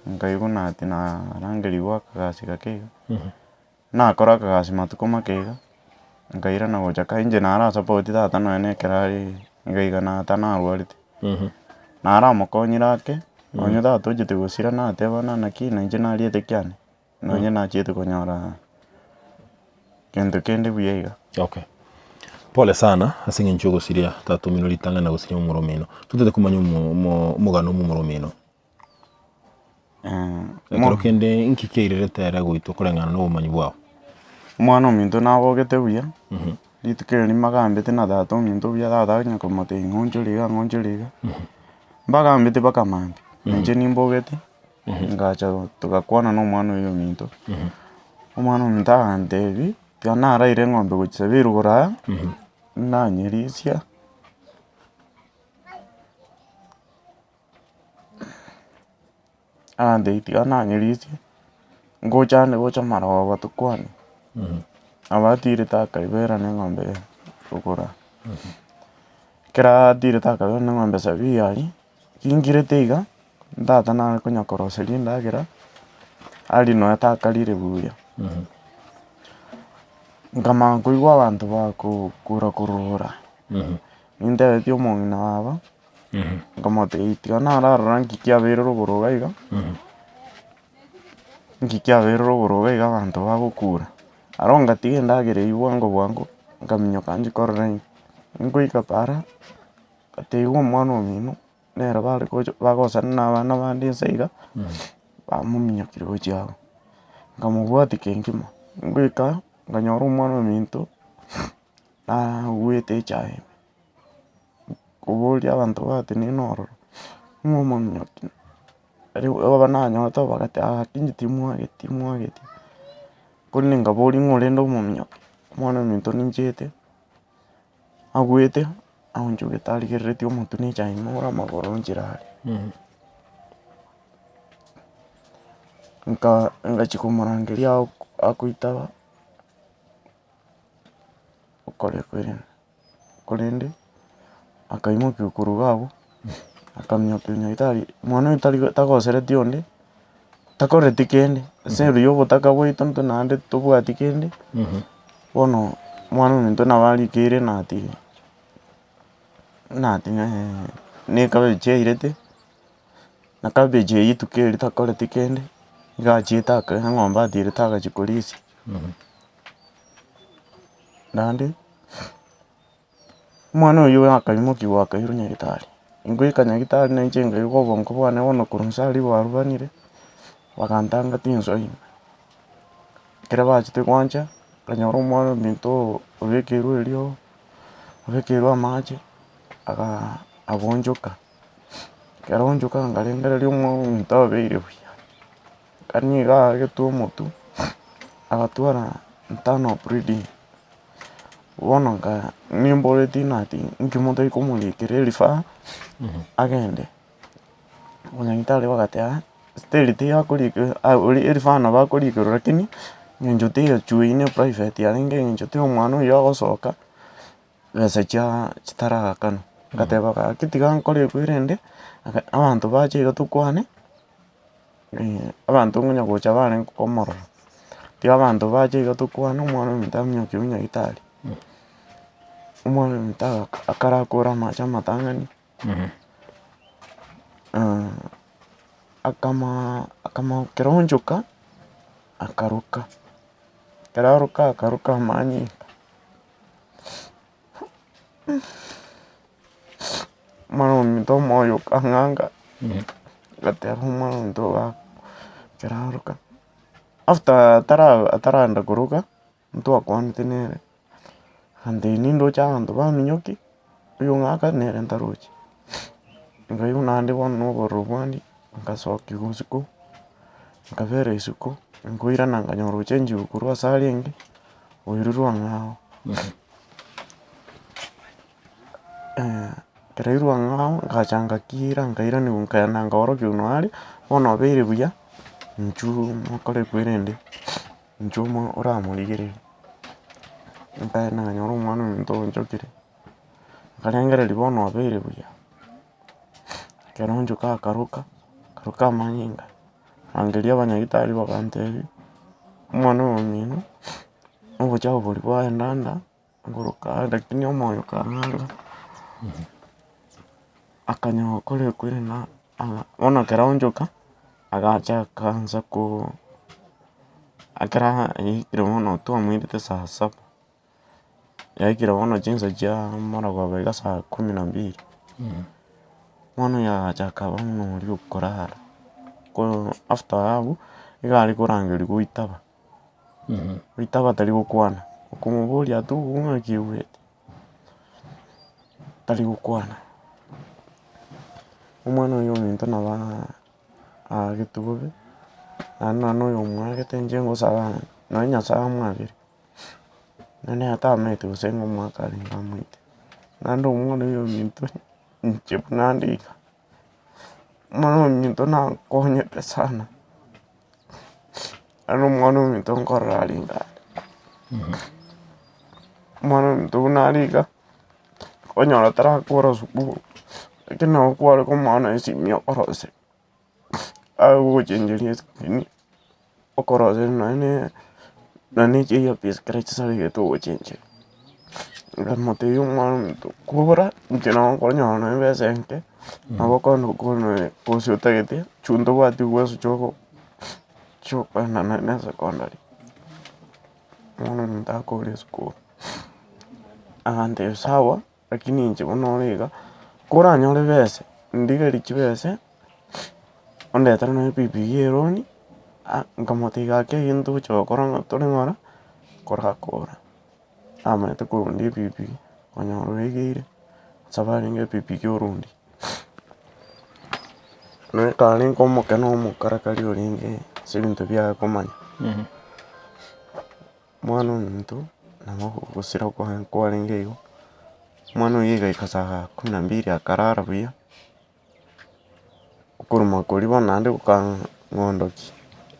nkaigwa nati narangerigwa akagasi gake iga. Nakora akagasi matuko make iga, nkairana gocha ka inche narasapoti tata nonya na ekero are iga iga tata narwarete, naramokonyire ake, nonye tata ochete gosira natebana naki na inche nariete kiane, nonye nachiete konyora gento kende buya iga.
Okay. Pole sana ase eng'encho yogosiria tata omino ritang'ani na gosiria momura omino. Totete komanya omo- omo- omogano bwa momura omino. Ekero kende inki kiairerete ere goitwa koreng'ana na obomanyi bwao?
Omwana ominto nabogete buya, rituko erimo agambete na tata ominto buya tata onya komotebia ng'onchore iga ng'onchore iga, mbagambete mpaka mambia, na inche nimbogete, ngacha togakwana na omwana oywo ominto, omwana ominto agantebia, tiga naraire eng'ombe gochia sabiri igoro aya, nanyerisia. Agantebia tiga nanyerisie, ngocha ande gocha marogoba tokwane, nabo atirete akaibera na eng'ombe eye kogora. Ekero atirete akaibera na eng'ombe sabiri aria, ringirete iga, tata nare konya koroseria endagera, aria nonya takarire buya. Nkamanya koigwa abanto bakokura korora, nintebetie omong'ina baba. Nkamotebia, tiga nararora nki kiabeire rogoro iga iga. Nki kiabeire rogoro iga iga abanto bagokura, aro ngatiga endagera eywo bwango bwango, nkaminyoka nchie korora inki, nkoika para, ngatebigwa omwana omino, nere bare gocha bagosana na abana bande nse iga, bamominyokire gochia abwo. Nkamobwatia kengima, ngoika, nkanyora omwana ominto, naagwete echae ime, koboria abanto batenene ororo, ng'a omominyoki. Riroba nanyorete bagateba gaki inche timwageti timwageti, korende nkaboria ng'a orende omominyoki, omwana ominto ninchete, agwete aonchogete arigereretie omotwe na echae ime ore amagoro nchera are. Nka ngachia komorangeria akoitaba, okore korende. Korende akaimokiwa korwa iga abwo, akaminyokia nyagetari, mwana oyo tari tagosereti onde, takoreti kende, ase engencho ya obotaka bwaito intwe naende tobwati kende, bono omwana ominto nabo arikeire nati nati na ekabechi airete, na cabbage eywo rituko erio takoreti kende, iga achiete aka eng'ombe atirete agachia korisia. Naende, omwana oyio akaimokiwa akairwa nyagetari, ngoika nyagetari na inche nkaigwa obongo bwane bono korwa inse aria bwarubanire, bagantanga tinsoa ime. Ekero bachete gwancha, nkanyora omwana ominto obekeirwe eriogo, obekeirwe amache, agaa agoonchoka, ekero aonchoka nkarengereria omwana ominto abeire buya. Nigo aagetwe omotwe, agatwara internal bleeding, bono nka nimboreti nati nki motari komorikera erifaa agende, abanyagetari bagateba still tiyakorika erifaa nabo akorikerwa lakini eng'encho teiyo chuini private yarenge eng'encho teiyo omwana oywo agosoka, besa chia chitarakanwa, ngateba gaki tiga nkore ekwe rende, abanto bache iga tokwane. Abanto ngonya gocha barenge komorora, tiga abanto bache iga tokwane omwana ominto aminyokiwe nyagetari, omwana ominto agaka akarakora amache amatang'ani, akamaa akamaa keronchoka, akaroka, ekero aroka akaroka amanyinga. Omwana ominto omoyo okang'anga, ngateba omwana ominto iga ekero aroka, after atara ataraenda koroka, ntwakwanete nere, agantebia nindoche abanto baminyoki, oyo ong'aka nere ntarochi. Nkaigwa naende bono na obororo bwane, ngasokigwa isiko, nkabera isiko, nkoirana nkanyora ochenchigwe korwa ase arenge, oirirwe ang'ao. Ekero airwe ang'ao, ngacha ngakira nkairaniwa nkaenda nkaorokiwa noo are, bono obeire buya, inchuo mokore kwerende, inchuo mo oramorigereria. Nkaenda nkanyora omwana ominto oonchokire, nkarengereria bono obeire buya, ekero onchoka akaroka, akaroka amanyinga, nkarangeria abanyagitari bagantebia, omwana oyo omino, obochafu boria bwaenda nda. Ngoroka lakini omoyo okang'anga, akanyora gokora ekwirana aa bono ekero aonchoka, agacha akaansa koo ekero yaikire bono twamoirete saa saba, yaikire bono chinsa chia marogoba iga saa kumi na mbili, bono oyo agacha akaba buna oria okorara, ko after abwo, iga are korangeria goitaba. Goitaba tari gokwana, okomoboria atubu ng'aki oigwete, tari gokwana. Omwana oyo ominto nabo aagetwe bobe, naende nonye na oyo omwagete inche ngosaba ng'a nonye nyasaye amwabere, naende nere tamanyeti gose ng'a omwaka arenge amoite. Naende omwana oyo ominto inche buna inde iga, omwana ominto nankonyete sana. Naro omwana ominto nkorora arenge are, omwana ominto buna are iga, okonyora tarakora sukuru, lakini nabo kware komoa nonye esimi okorosia, agogochengeria escreen, okoroseria nonye nonye na echi earpiece kera chisarigete ogochengeria. Nkamotebia omwana ominto kobora inche nabo nkonyora nonye ebesa enke, nabo okogenda okore nonye gose otagete, chunto obwati gose choko. Chiokogenda na esecondary, bono omonto akore esukuru, agantebia sawa, lakini inche bono ore iga, koranyore besa, ndigerie chibese, ondetere nonya epikipiki ya eroni, nkamotebia gaki eywo ntogocha gokora ng'a tore ng'ora, korakora. Namanyete korunda epikipiki, okonyora oegeire, nabo arenge epikipiki orundie. Nonya karenge omoke na omokarakari orenge ase ebinto biaye komanya, omwana ominto nabo ogosira kwaye kwarenge igo, omwana oyio agaika saa kumi na mbili akarara buya, okoruma koria bono naende gokang'ondokia,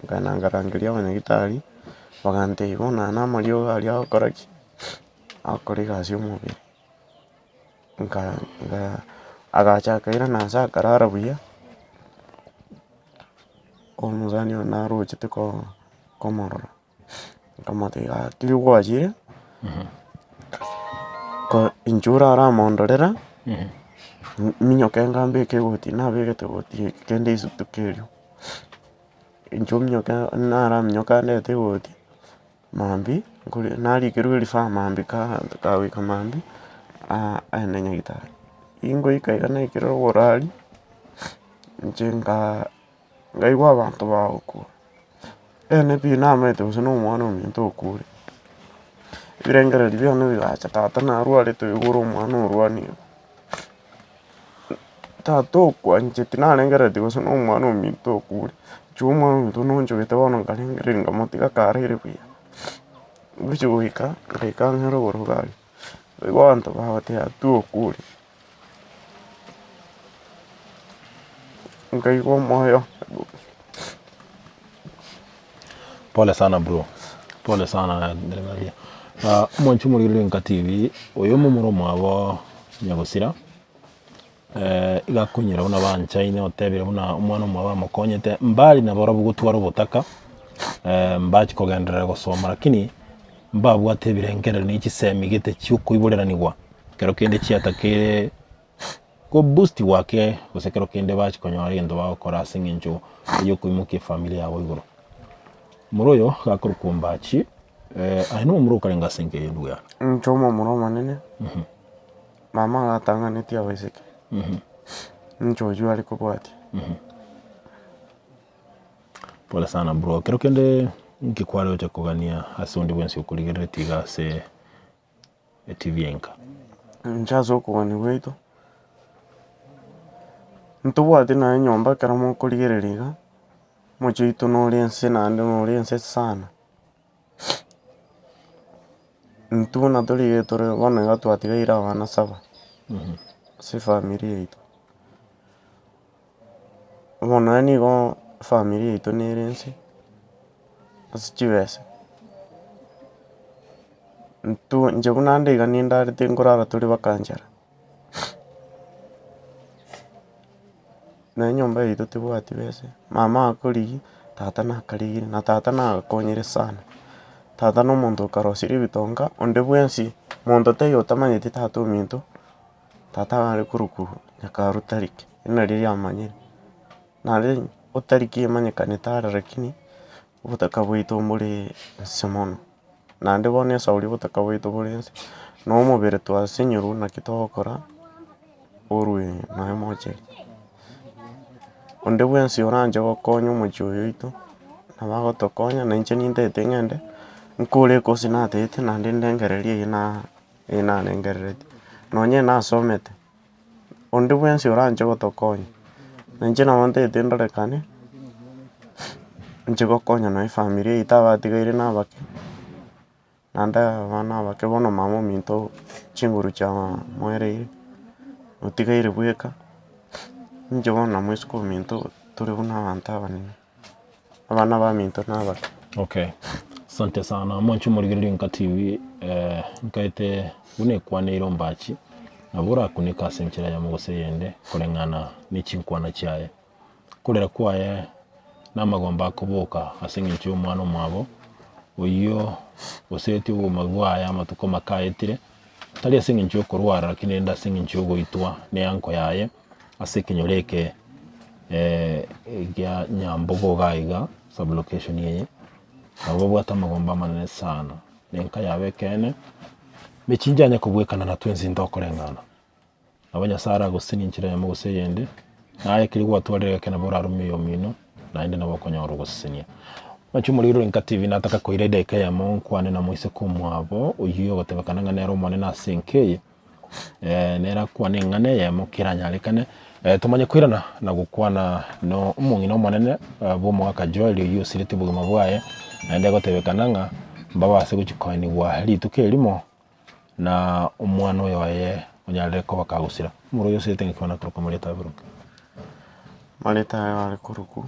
nkagenda nkarangeria abanyagitari, bagantebia bono aya na amariogo aria agokora ki? Agokora egasi ya omobere. Nka nka agacha akairana ase akarara buya, omosani one narochete ko komorora, nkamotebia gaki riria gwachire, ko inche orare amondorera, minyoke ngambeke egoti nabegete egoti kende isutuke erio, inche ominyoke naraminyoka ndete egoti. Mambia nkore narikerwe erifaa mambia ka kagoika mambia, aende nyagetari. Ingoika iga naikire oborari, inche nkaa nkaigwa abanto bagokwa, ene pi namaete gose na omwana ominto okure. Ebirengererio biane bigacha tata narwarete oyo igoro omwana orwanire. Tata okwa inche tinarengereretie gose na omwana ominto okure, inche omwana ominto nonchogete bono nkarengereria nkamotiga karaire buya. Ngochia goika, ngaika ang'e rogoro iga aria, nkaigwa abanto bagoteba tu okure, nkaigwa omoyo.
Pole sana bro, pole sana Nderemaria. Omwanchi omorigereria Enka TV, oyo omomura omwabo nyagosira, iga akonyora buna banchaine otebire buna omwana omwabo amokonyete, mbari nabarobwo gotwara obotaka, mbachi kogenderera gosoma lakini mbabwate ebirengererio ne chisemi gete chia okoiboreranigwa, ekero kende chiatakeire. Ko boost gwake gose ekero kende bachia konyora egento bagokora ase eng'encho yokoimokia efamiri yabo igoro. Omoro oyo iga akorokwa Ombachi, aye na omomura okarenge ase enka eye ndugu yane.
Inche omomura omonene, mama agatang'anetie abaiseke, inche oyio are kobwatia.
Pole sana bro, ekero kende nki kware gocha kogania ase onde bwensi okorigereretie iga ase etv enka.
Inche ase okogania gwaito, ntobwati naye enyomba ekero mokorigereria iga, omochie oito nore ense naende nore ense sana. Intwe buna tore iga tore bono iga twatigaire abana saba, ase efamiri yaito. Bono nonye nigo efamiri yaito nere ense, ase chibesa, intwe inche buna nde iga nindarete nkorara tore mpaka nchara. Na enyomba yaito tebwati besa, mama akorigia, tata nakarigirie, na tata nagakonyire sana. Tata na omonto okarosirie ebitonga, onde bwensi, monto taiyo otamanyeti tata ominto. Tata are korokwa Nyakaru Tariki, eri nario riamanyire, nare otariki emanyekanete are lakini obotaka bwaito mbore nse mono. Naende bono esauri obotaka bwaito bore nse, na omobere twasinyirwe naki togokora, orwe nonya mocheri. Onde bwensi oranche gokonya omochie oyo oito, nabo agotokonya na inche nintagete ng'ende, nkore ekosi natagete naende ndengererie eywo na. Eye narengereretie, nonye nasomete, onde bwensi oranche gotokonya, na inche nabo ntagete ndorekane, inche gokonya nonye efamiri yaito abatigaire na abake, naende abana abake bono mama ominto chinguru chiamoereire, otigaire bweka, inche bono na moiseke ominto tore buna abanto abanene. Abana baminto nabake.
Okay, asante sana mwanche omorigereria Nka TV eh, nkaete buna ekwaneire ombachi, nabo orakuneke ase enchera eyemo gose eyende koreng'ana ne chinkwana chiaye. Korera kwaye na amagombo akoboka ase eng'encho ya omwana omwabo, oyio osetie obogima bwaye amatuko make aetire, tari ase eng'encho ya okorwara lakini rende ase eng'encho ya ogoitwa ne eanko yaye. Ase ekenyoro eke gia Nyambogo iga iga. Sub-location eye, nabo babwate amagombo amanene sana, na enka yabo ekeene, mechinja yanya kobwekana na twensi ntokoreng'ana. Nabo Nyasaye aragosesenie enchera eyemo gose eyende, naye keria gwatwarire egeke nabo orarome oyomino, naende nabo okonyora ogosesenia. Inche omoriri ore nka TV nataka koira edaika eyemo nkwane na moiseke omwabo oyio ogotebekana ng'a nere omonene ase enka eye, nere akwane eng'ana eyemo keranyarekane, tomanye koirana na gokwana na omong'ina omonene bwa omogaka Joel oyio osirete obogima bwaye, naende egotebekana ng'a mbabase gochia koenigwa rituko erimo. na omwana oyo oye onyarire koba kagosira. Omoro oyo osirete ng'aki bono akorokwa Marieta abiroke?
Marieta aye are korokwa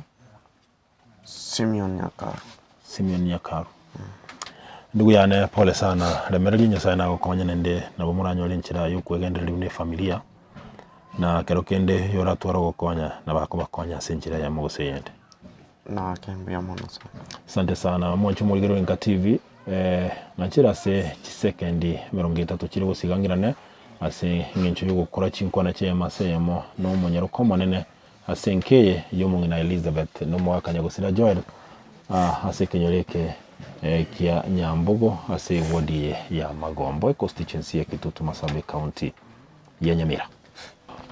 Simeon Nyakaru.
Simeon Nyakaru. Ndugu yane pole sana, remereria Nyasaye nagokonye naende nabo moranyore enchera ya okwegendereria buna efamilia, na kero kende yoratware ogokonya nabo akobakonya ase enchera eyemo gose eyende.
Nake mbuya mono sana.
Asante sana mwanche omorigereria Enka TV ng'achire ase chisekendi emerongo etato chire gosigang'irane ase eng'encho yogokora chinkwana chi'eyemo ase eyemo na omonyaroka omonene ase enka eye y'omong'ina Elizabeth na omogaka nyagosira Joel ase ekenyoro eke kia Nyambogo ase eward eye ya Magombo econstituency ya Kitutu Masabe ecounty ya Nyamira.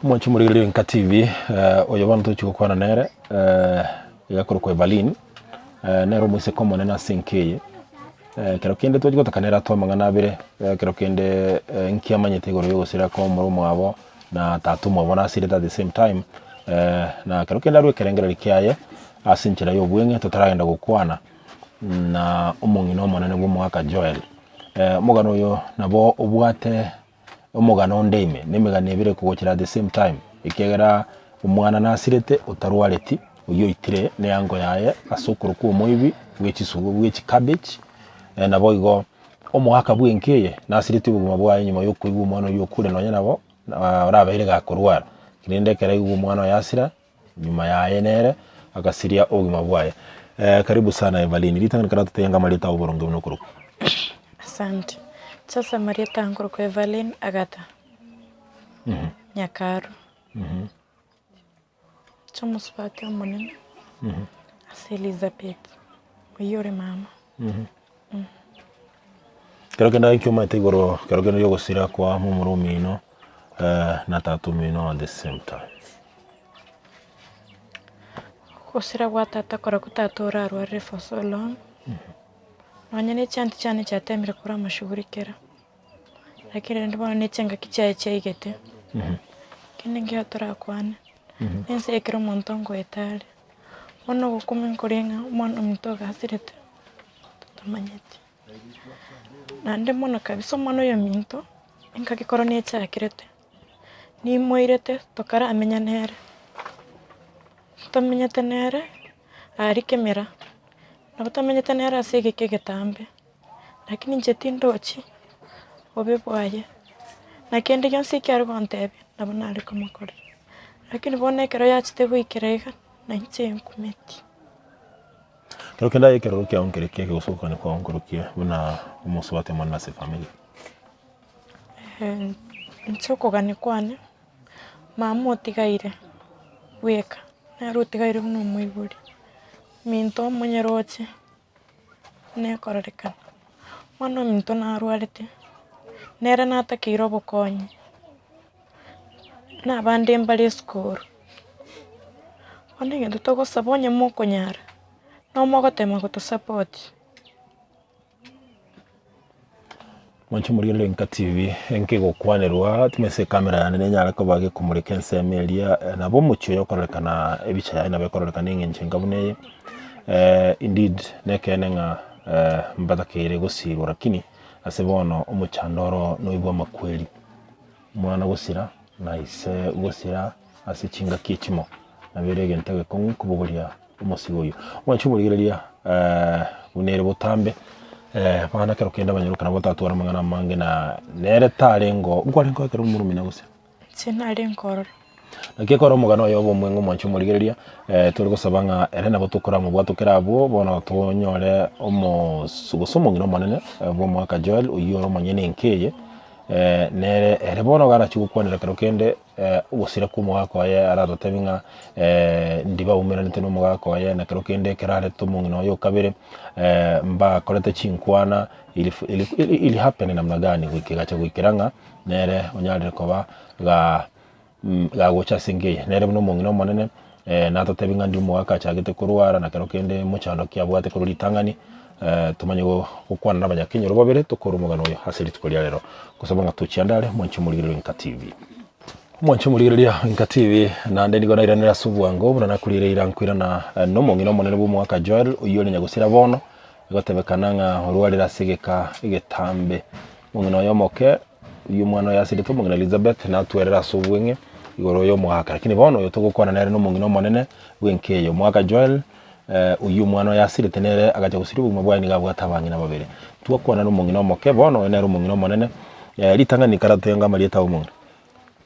Omwanchi omorigereria Enka TV, oyo bono tochi gokwana nere, iga akorokwa Evaline, nere omoiseke omonene ase enka eye, ekero kende tochi gotaka nere atoe amang'ana abere, ekero kende nki amanyete igoro ya ogosira kwa omoro omwabo, na tata omwabo nasirete at the same time, na ekero kende arwe ekerengererio kiaye, ase enchera ya obweng'e totaragenda gokwana na omong'ina omonene bwa omogaka Joel. Omogano oyo nabo obwate. omogano onde ime, na emegano ebere ekogochera at the same time, ekiagera omwana nasirete otarwareti, oyio oitire na eango yaye ase okorokwa omoibi bwe chisubu bwe chicabbage, naboigo omogaka bwa enka eye nasireti obogima bwaye nyuma ya okoigwa omwana oyio okure nonye nabo orabeire gakorwara, rende ekero aigwa omwana oye asira, nyuma yaye nere agasiria obogima bwaye. Karibu sana Evaline, ritang'ani kare ototebie ng'a amarieta ao boronge buna okorokwa.
Asante. Inche ase amarieta nkorokwa Evaline Agatha Nyakaru. Inche omosubati omonene ase Elizabeth, oyio ore mama.
Kero kende inki omanyete igoro kero kende giogosira kwa momura omino na tata omino at the same time?
Ogosira gwa tata korokwo tata orarwarire for so long, nonye ne chianti chiane chiatemire koramoshughulikera, lakini rende bono ne chingaki chiaye chiaigete, kende nkeiyo torakwane, nense ekero omonto ngoeta are, bono ogokumia nkore ng'a omwana ominto ogasirete, totamanyeti. Naende mono kabisa omwana oyo ominto, engaki korwa nechakerete, nimoirete tokaramenya nere, tomenyete nere aria kemera, nabo tomenyete nere ase egeka egetambe, lakini inche tindochi bobe bwaye, na kende gionsi ekio are gontebia nabo nare komokorera. Lakini bono ekero yachete goikera iga, na inche nkumeti.
Ekero kende aye ekeroro kiao nkere kiya gose ogokania kwao nkoro kiya buna omosubati omonene ase efamiri.
Inche okogania kwane, mama otigaire bweka, nere otigaire buna omoibori, minto omonyeroche nekororekana, omwana ominto narwarete, nere natakeire obokonyi, na abande mbare esukuru. Bono egento togosaba onye mokonyara, nomogotema gotosupport.
Mwanche morigererie Enka TV, enka egokwanerwa, timanyeti ekamera yane nenyare koba gekomoreka ensemo eria, nabo omochie oyo okororekana ebicha yaye nabo ekororekana eng'encho enga buna eye, indeed nekeene ng'a mbatakeire gosirwa lakini ase bono omochando oro noibwe amakweri. Omwana gosira, na ise gosira ase chingaki echimo, nabo ere egento egekong'u kobogoria omosigo oyio. Mwanche omorigereria buna ere botambe, abana ekero kende abanyaroka nabo batatware amang'ana amange na nere tarenge oo, nkwarenge oo ekero omorumi na gosira?
Inche narenge ororo.
Naki ekero omogano oyo obe omweng'u omwanche omorigereria, tore gosaba ng'a ere nabo tokoramobwatokera abwo, bono tonyore omos gose omong'ina omonene bwa omogaka Joel, oyio ore omonyene enka eye. Nere ere bono iga arachie gokwanera kero kende ogosira kwa omogaka oye aratotebie ng'a ndibaumeranete na omogaka oye na kero kende ekero arete omong'ina oye o kabere mbakorete chinkwana ili ili happen namna gani goika egacha goikera ng'a nere onyarire koba igaa gagocha ase enka eye. Nere buna omong'ina omonene natotebie ng'a ndi omogaka achagete korwara na kero kende mochando ki abwate korwa ritang'ani tomanye gokwana na abanyakenyoro babere tokore omogano oyo ase rituko ria rero. Gosaba ng'a tochia ande are mwanche omorigereria Enka TV. Mwanche omorigereria Enka TV naende nigo nairanire ase obwango buna nakorire eira nkoirana na omong'ina omonene bwa omogaka Joel oyio ore nyagosira bono, egotebekana ng'a orwarire ase egeka egetambe. Omong'ina oye omoke. Oyio omwana oye asirete omong'ina Elizabeth natwerere ase obweng'e igoro y'omogaka. Lakini bono oyo togokwana nere nomong'ina omonene bw'enka eye. Omogaka Joel, oyio omwana oye asirete nere agacha gosiria obogima bwaye nigo abwate abang'ina babere. Twakwana nomong'ina omoke bono oyo nere omong'ina omonene, ritang'ani karatoenga amarieta a omong'ina.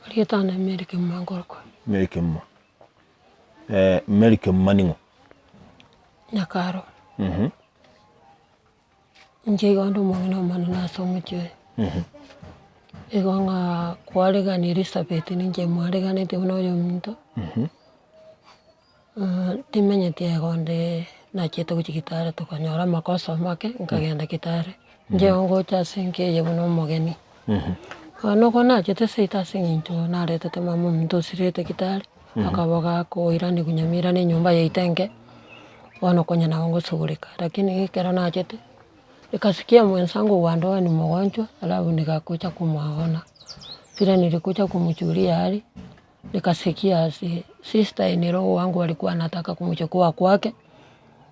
Amarieta ane Mary Kemuma nkorokwa.
Mary Kemuma. Mary Kemuma ning'o?
Nyakaro. Inche igo nde omong'ina omonene ase omochie oyo, igo ng'a kwaregania Elizabeth ninche mwareganetie buna oyominto, timenyeti igo nde nachiete gochia gitari tokanyora amakoso amake nkagenda gitari, inche igo ngocha ase enka eye buna omogeni. Bono oko nachete seito ase eng'encho naretete mama ominto osirete gitari, akaba gakoiranigwa nyamira na enyomba yaito enke. Bono konya nabo ngosugurika, lakini ekero nachete, nikasikia mwenzangu wa ndoa ni mgonjwa, alafu nikakuja kumuona, vile nilikuja kumjulia hali, nikasikia ase sister in law wangu alikuwa anataka kumchukua kwake,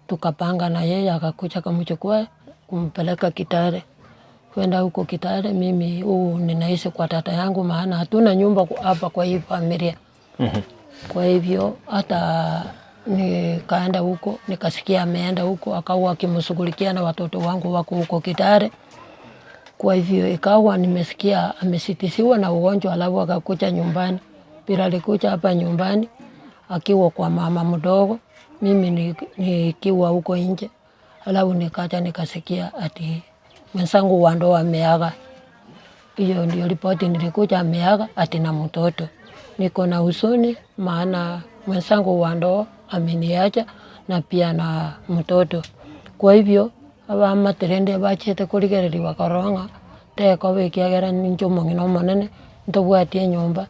tukapanga na yeye akakuja akamchukua kumpeleka Kitale, kwenda huko Kitale mimi huu ninaishi kwa tata yangu maana hatuna nyumba hapa kwa hii familia. Kwa hivyo hata nikaenda huko nikasikia ameenda huko akawa akimshughulikia na watoto wangu wako huko Kitale. Kwa hivyo ikawa nimesikia amesitisiwa na ugonjwa alafu akakuja nyumbani. Vile alikuja hapa nyumbani akiwa kwa mama mdogo, mimi nikiwa huko nje, alafu nikaja nikasikia ati mwenzangu wa ndoa ameaga. Hiyo ndio ripoti nilikuja ameaga ati na mtoto. Niko na huzuni maana mwenzangu wa ndoa ameniacha na pia na mtoto. Kwa hivyo abamate rende bachete korigereria bakarora ng'a tekoba ekiagera ninche omong'ina omonene ntobwati enyomba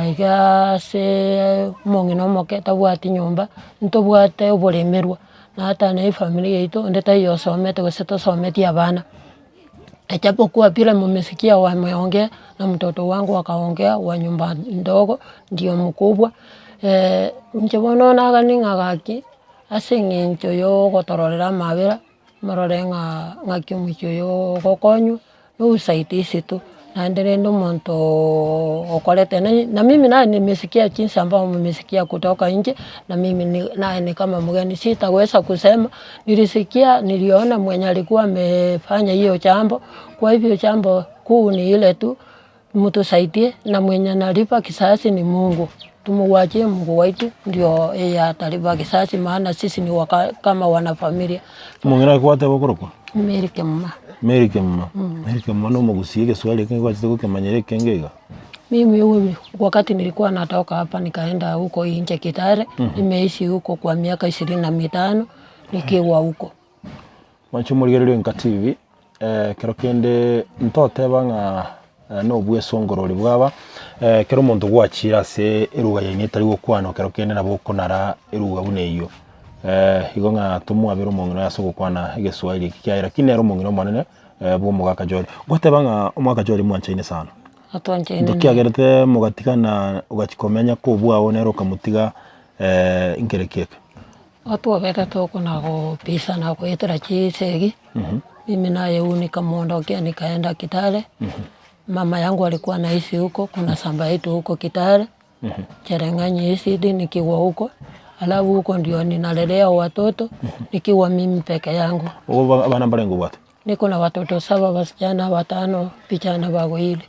iga ase omong'ina omoke tabwati nyomba ntobwate oboremerwa na ata na efamiri yaito onde taiyo osomete gose tosometie abana. Ijapokuwa vile mumesikia wameongea na mtoto wangu akaongea wa nyumba ndogo ndio mkubwa, inche bono nagani ng'a gaki ase eng'encho ya ogotororera amabera, morore ng'a ng'aki omochie oyo ogokonywa, na usaidizi tu, naende rende omontoooo okorete na mimi naye nimesikia jinsi ambavyo mumesikia kutoka nje, na mimi ni naye ni kama mgeni sitaweza kusema, nilisikia niliona mwenye alikuwa amefanya hiyo jambo, kwa hivyo jambo kuu ni ile tu, mtusaidie na mwenye analipa kisasi ni Mungu, tumuwachie Mungu wetu ndio yeye atalipa kisasi, maana sisi ni waka, kama wanafamilia.
Omong'ina gaki gwateba okorokwa?
Mary Kemuma.
Mary Kemuma. Mary Kemuma na omogusii egeswahili eke gwachete gokemanyera ekenge iga?
Mimi huyu wakati nilikuwa natoka hapa nikaenda huko nje Kitale, nimeishi huko kwa miaka ishirini na mitano nikiwa huko.
Mwanche omorigereria Enka TV, ekero kende ntoteba ng'a nobwesongorori bwaba, ekero omonto gwachire ase eruga yaino etari gokwanwa kero kende nabo okonara eruga buna eyio. Igo ng'a tomwabere omong'ina oye ase ogokwana egeswahili eki kiaye lakini nere omong'ina omonene bwa omogaka Joel. Ngoteba ng'a omogaka Joel mwanchaine sana.
Atwanchaine
Nto
nere.
kiagerete mogatigana ogachia komenya kobwao nere okamotiga nkere ki eke?
Otwobete tokona gopisana goetera chisegi, mimi naye huyu nikamuondokea nikaenda Kitale, mama yangu alikuwa anaishi huko, kuna shamba yetu huko Kitale, Chereng'anyi ECD nikiwa huko, alafu huko ndio ninalelea watoto nikiwa mimi peke yangu.
Obo abana mbarenge obwate?
Niko na watoto saba, wasichana watano, vijana wawili.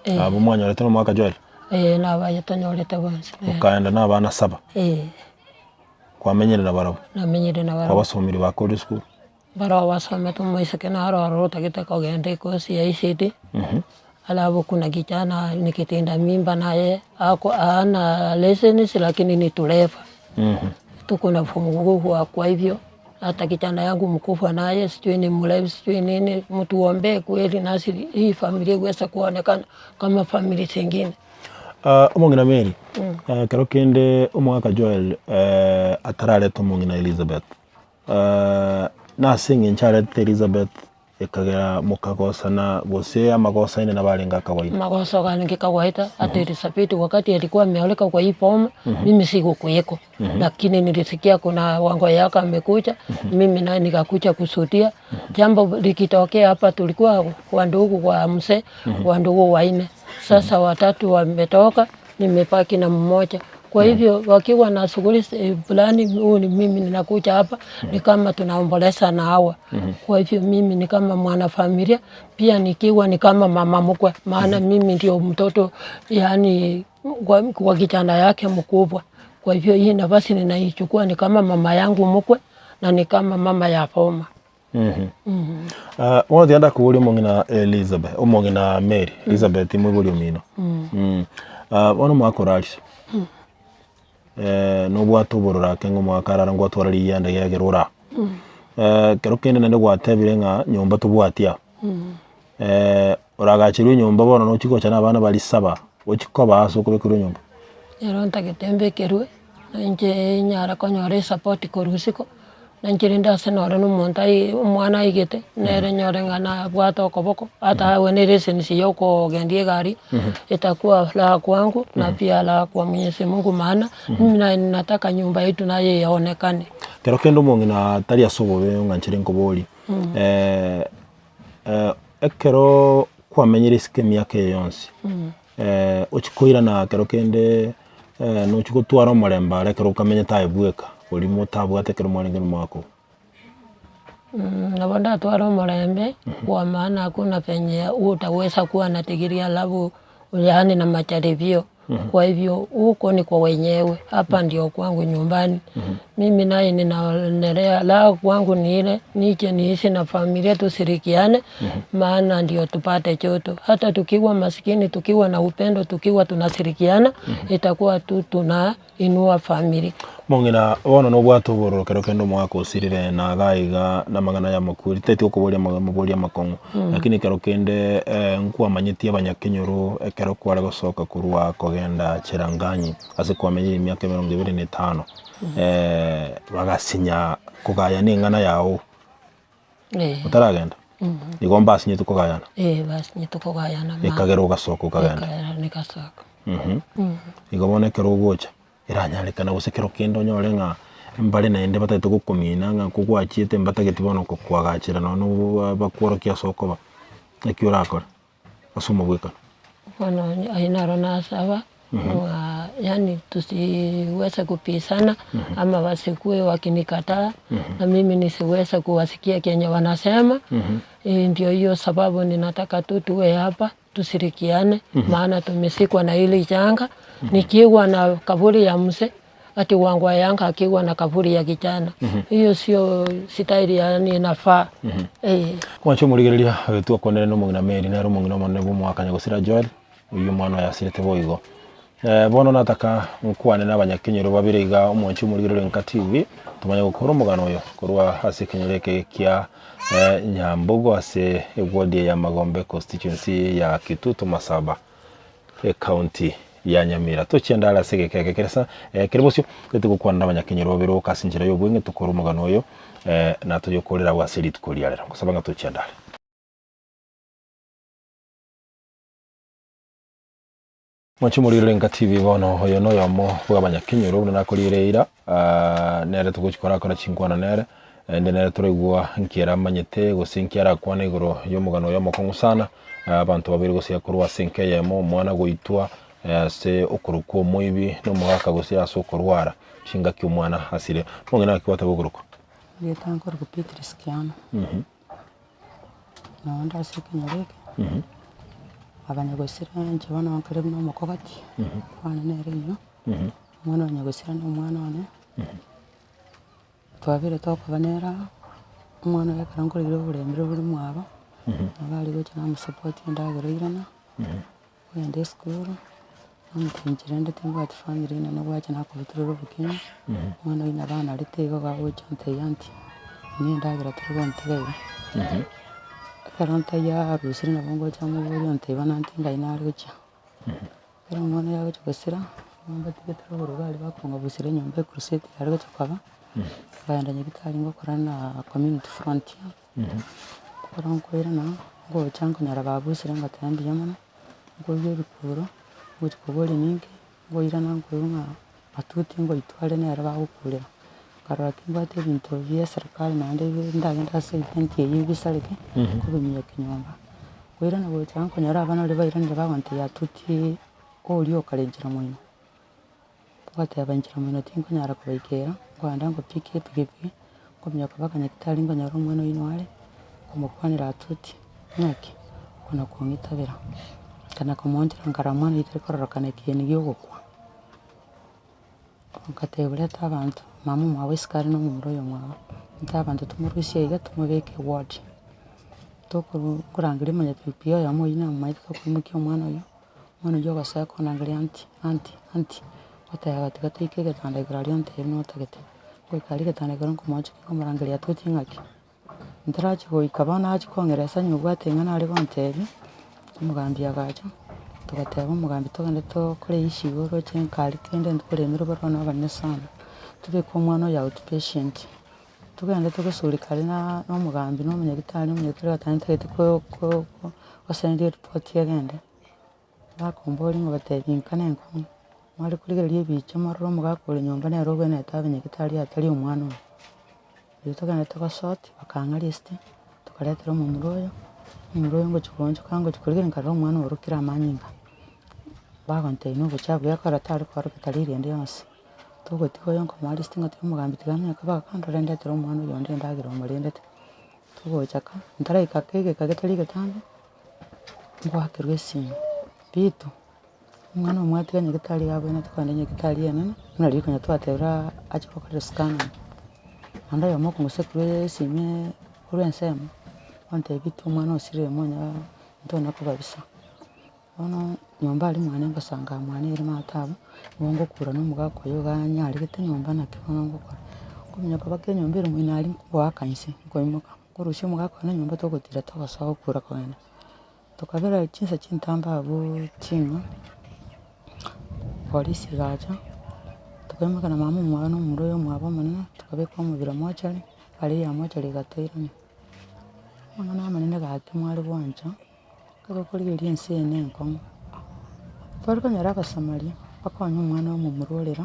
Eh. Abwo mwanyorete na omwaka Joel?
Eh, nabaye tonyorete bonsi.
Okaenda na abana saba?
Eh.
Kwamenyire na barabwo?
Namenyire na barabwo.
Kwabasomiri bakorire esukuru?
Barabwo basomete omoiseke naro ororo otagete kogenda ekosi ya ECD. Alafu kuna kijana ni kitinda mimba naye ako hana leseni lakini ni dereva. Tuko na fungufu kwa hivyo hata kijana yangu mkubwa naye sijui ni mlevi sijui nini, mtuombee kweli nasi hii familia iweze kuonekana kama familia zingine.
Ah, omong'ina Mary, eh, kero kende omogaka Joel eh, atarareta omong'ina Elizabeth eh, nase eng'encho aretete Elizabeth Ekagera mokagosana, gose amagoso aino nabarenge akawaida.
Magoso gane kawaida hata Elisabeti wakati alikuwa ameoleka kwa hii boma mimi sikukuweko lakini nilisikia kuna wango yako amekuja mimi naye nikakuja kushuhudia jambo likitokea hapa tulikuwa wandugu wa mzee wandugu wanne sasa watatu wametoka nimebaki na mmoja Kwa hivyo wakiwa na shughuli fulani, huu ni mimi ninakuja hapa ni kama tunaomboleza na hawa. Kwa hivyo mimi ni kama mwanafamilia pia, nikiwa ni kama mama mkwe, maana mimi ndio mtoto yani kwa, kwa kijana yake mkubwa. Kwa hivyo hii nafasi ninaichukua ni kama mama yangu mkwe na ni kama mama ya boma.
Ah, bono tiga ndakoboria omong'ina Elizabeth, omong'ina Mary, Elizabeth moibori omino. Ah, bono omogaka orarise, nobwate obororo ake ng'a omogaka arara ngwatwara riyianda riagera ora. Ekero kende naende gwatebire ng'a nyomba tobwati aa, oragacherwe enyomba bono nochia gocha na abana baria saba, ochia koba ase okobekerwa enyomba?
Ero ntagete mbekerwe, na inche nyare konyora esapoti korwa isiko. Na inche rende ase nore na omonto ai omwana aigete, nere nyore ng'a nabwate okoboko, ata awe ne license ya okogendia egari, itakuwa raha kwangu na pia raha kwa mwenyezi Mungu maana mimi naye nataka nyumba yetu naye ionekane.
Kero kende omong'ina tari ase obobe ng'a nchere nkoborie, ekero kwamenyire isiko emiaka eye yonsi, Ochia koirana ekero kende nochia gotwara omorembe are ekero okamenyete aye bweka, oria motabwate ekero mwarenge nomogaka oo.
Nabo ndatware omorembe, kwa maana hakuna venye utaweza kuwa na degree alafu yaani na majaribio. Kwa hivyo huko ni kwa wenyewe, hapa ndio kwangu nyumbani. Mimi naye ninaonelea raha kwangu ni ile nije niishi na familia tushirikiane, maana ndio tupate choto. Hata tukiwa masikini, tukiwa na upendo, tukiwa tunashirikiana, itakuwa tu tunainua familia.
Mong'ina, bono nobwate obororo kero kende omogaka osirire na iga iga namang'ana y'amakweri, titeti gokoboria amaborio amakong'u, lakini kero kende nkwamanyeti abanyakenyoro ekero kware gosoka korwa kogenda Cherangany ase kwamenyire emiaka emerongo ebere na etano, bagasinya kogayana eng'ana yago otaragenda, igo mbasinyete kogayana?
Eh, basinyete kogayana ma-
Ekagera ogasoka okagenda.
Ekagera nigasoka.
Igo bono ekero ogocha. Eranyarekane gose kero kende onyore ng'a mbare naende batagete gokomina ng'a kogwachiete mbatageti bono kokoagachera nonye na bakworokia ase okoba, naki orakore ase omobwekano.
Bono ayio naro nasaba ng'a yaani tusiweze kupisana ama wasikue wakinikataa na mimi nisiweze kuwasikia kenye wanasema, ndio hiyo sababu ninataka tu tuwe hapa. Tusirikiane maana tumesikwa na hili janga nikiwa na kaburi ya mzee ati wangu yanga akiwa na kaburi ya kijana hiyo sio staili yani inafaa eh.
Mwanche omorigereria oyo twakwanire na omong'ina Mary nere omong'ina omonene bwa omwaka nyagosira Joel, oyio omwana oye asirete boigo. Bono nataka nkwane na abanyakenyoro babere iga omwanche omorigereria Enka TV, tomanye gokora omogano oyo korwa ase ekenyoro eke kia Nyambogo ase eward ya Magombe constituency ya Kitutu Masaba ecounty ya Nyamira. Tochiende are ase egeka eke kere sa kere bosio, tete gokwana na abanyakenyoro babere oka ase enchera ya obweng'e tokore omogano oyo na toyokorere abwo ase rituko ria rero. Ngosaba ng'a tochiende are. Mwanche omorire Enka TV bono oyo noyomo bw'abanyakenyoro buna nakorire eira nere togochi korakora chinkwana nere naende nere toraigwa nki ere amanyete gose nki arakwane igoro y'omogano oyo omokong'u sana abanto babere gose korwa ase enka eyemo omwana goitwa ase okorokwa omoibi na omogaka gose ase okorwara chingaki omwana asire. Omong'ina naki gwateba okorokwa?
Erieta nkorokwa Beatrice Kiama. Nonye nde ase ekenyoro eke, abanyagosira inche bono nkare buna omokogoti, kwane nere oyio, omwana o nyagosira na omwana one, twabeire tokoba nere aa, omwana oyo ekero nkorire oboremire bore mwabo, nabo are gocha namosupport endagera oirana.
Nkogenda esukuru, namotebi inche rende timbwati family enene gwacha nakobutorera obokenyi, omwana oyio nabo anarete igo gagocha ontebia aunty, ng'a endagera tori gontiga iga. Ekero ntaiyo arusire nabo ngocha moborie ontebia bono aunty ngai nare gochia. Ekero omwana oyo agocha gosira, mbatigete rogoro iga aria bakong'abusera enyomba ecrusade yare gocha koba, nkagenda nyagetari ngokora na community frontier. Ekero nkoirana, ngocha nkonyora babusire ngoteba mbuya mono, nkoigwa ebikuro, ngochi koboria ninki, nkoirana nkoigwa ng'a matuti ngoitwa are nere bagokurera. Nkarora timbwati ebinto bia eserekari naende ndagende ase event eywo bisareke, nkobimiyokia nyomba. Nkoirana gocha nkonyora abana baria bairanire bagontebia atuti oria okare nchera moino. Ngoteba inche mono tinkonyara kobaikera, nkogenda ngopika epikipiki, nkominyoka mpaka nyagetari nkonyora omwana oyio noare, nkomokwanera atuti, ng'aki okona kong'itabera, nkana komoonchora nkarora mwana oyio tari kororekana ekieni gia ogokwa. Ngatebia reta abanto, mama omwabo isiko are na omomura oyo omwabo, reta abanto tomorusie iga tomobeke eward, tokoru nkorangeria omonyapikipiki oyomo oyio namomaete tokoimokia omwana oyio. Omwana oyio ogosoa konangeria aunty, aunty, aunty, goteba tiga toike egetanda igoro aria ontebie buna otagete. Goika aria egetanda igoro nkomochokia nkomorangeria atoche ng'aki, ntarachia goika bono achia kong'eresa onye obwate ing'ana are gontebia, omogambi agacha, togateba omogambi togende tokore issue iga oroche nkari kende ntokoremire barabwo na abanene sana, tobeke omwana oyo outpatient. Togende togesuri kare na na omogambi na omonyagitari, omonyagitari agateba ntagete ko- ko- gosendia eripoti egende. Bakomboria nkobatebia inka nenkong'u, mware korigereria ebicha mwarora omogaka ore nyomba nere obwenerete abe nyagitari atari omwana oyo. Riria togenda togasort, bakang'a list, tokaretera omomura oyo, omomura oyo ngochia goonchoka ngochia korigereria nkarora omwana oorokire amanyinga, bagontebia na obochafu gekogera tari koorokia dalili ende yonsi. Togotiga oyo nkomoa list ngotebia omogambi tiga aminyoke mpaka kando rendetere omwana oyo onde endagera omorendete. Togocha ka, ntaraika ka egeka getari egetambe. Ngoakerwa esimi, Rito, omwana omwatiga nyagetari iga abwenerete kogenda nyagetari enene, buna riria konya twatebire ache gokorera escanning. Naende oyomo okong'usa korwa esimi korwa ensemo, ontebia Rito omwana osirire monya ntona kobabisa. Bono nyomba aria mwane ngosanga mwane ere maate abwo, nigo ngokura na omogaka oyo iga anyaregete nyomba naki bono ngokora. Nkominyoka mpaka enyomba ere moino aria nkoaka inse, nkoimoka. Nkorusia omogaka one nyomba togotira togosoa gokura kogenda, tokabera chinsa chintambe abwo ching'a, polisi egacha, tokaimoka na mama omwabo na omomura oyo omwabo omonene, tokabeka omobere mochari, egari ya mochari egatoirania. Amang'ana amanene gaki mware gwancha, ekero okorigereria ense eye na enkong'u, tware konyora abasamaria, bakonye omwana omomura orera.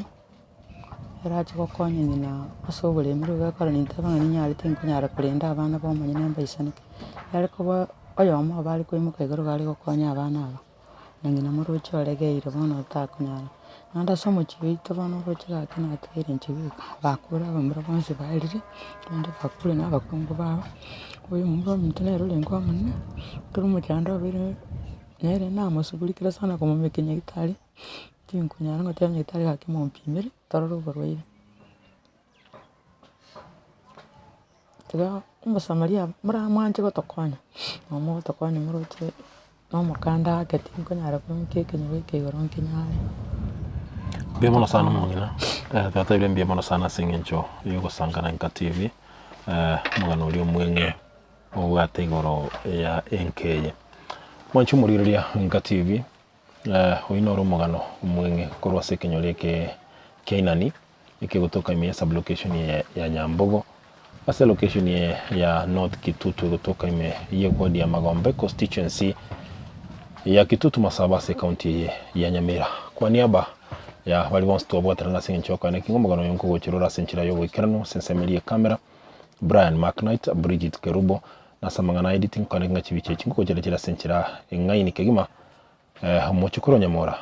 Ere ache gokonya ng'ina ase oboremi rirorio ekero ninteba ng'a ninyare tinkonyara korenda abana ba omonyene mbaisaneke. Yare koba oyomo obo are koimoka igoro iga are gokonya abana aba, na ng'ina moroche oregeire bono otakonyara. Naende ase omochie oito bono oroche gaki natigaire inche bweka, bakure abamura bonsi baerire, abande bakure na abakungu babo, oyo omomura ominto nere orenge omonene, ekero omochando obeire nere namosugurikire sana komomeka nyagetari. Tinkonyara ngoteba nyagetari gaki mompimere torore oborwaire. Tiga omosamaria moramwanche gotokonya, nabo mogotokonya moroche na omokanda ake tinkonyara koimokia ekenyoro eke igoro nkenyare.
Mbuya mono sana omong'ina, twatebire mbuya mono sana ase eng'encho ya ogosangana Nka TV, omogano oria omweng'e obwate igoro ya enka eye. Mwanche omorigereria Nka TV. Oyio noro omogano omweng'e korwa ase ekenyoro eke kia Inani, ekegotoka ime ya sublocation eye ya Nyambogo, ase location eye ya North Kitutu egotoka ime ye ward ya Magombe constituency ya Kitutu Masaba ase ecounty eye ya Nyamira. Kwa niaba ya baria bonsi twabwaterana ase eng'encho y'okoena ekeng'u omogano oyo nkogochera ore ase enchera y'oboikeranu ase ensemo eria y'ekamera, Brian Macknight, Bridget Kerubo, na ase amang'ana a editing kwane ng'a chibicha echi nkogochera chire ase enchera eng'aini kegima. Omochokoro Nyamora,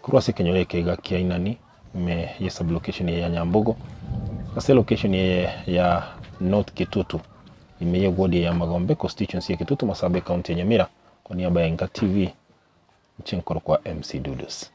korwa ase ekenyoro eke iga kia Inani, ime ye sublocation eye ya Nyambogo, ase location eye ya North Kitutu, ime ye ward eye ya Magombe, constituency ya Kitutu Masaaba ecounty ya Nyamira, kwa niaba ya Enka TV, inche nkorokwa MC Dudus.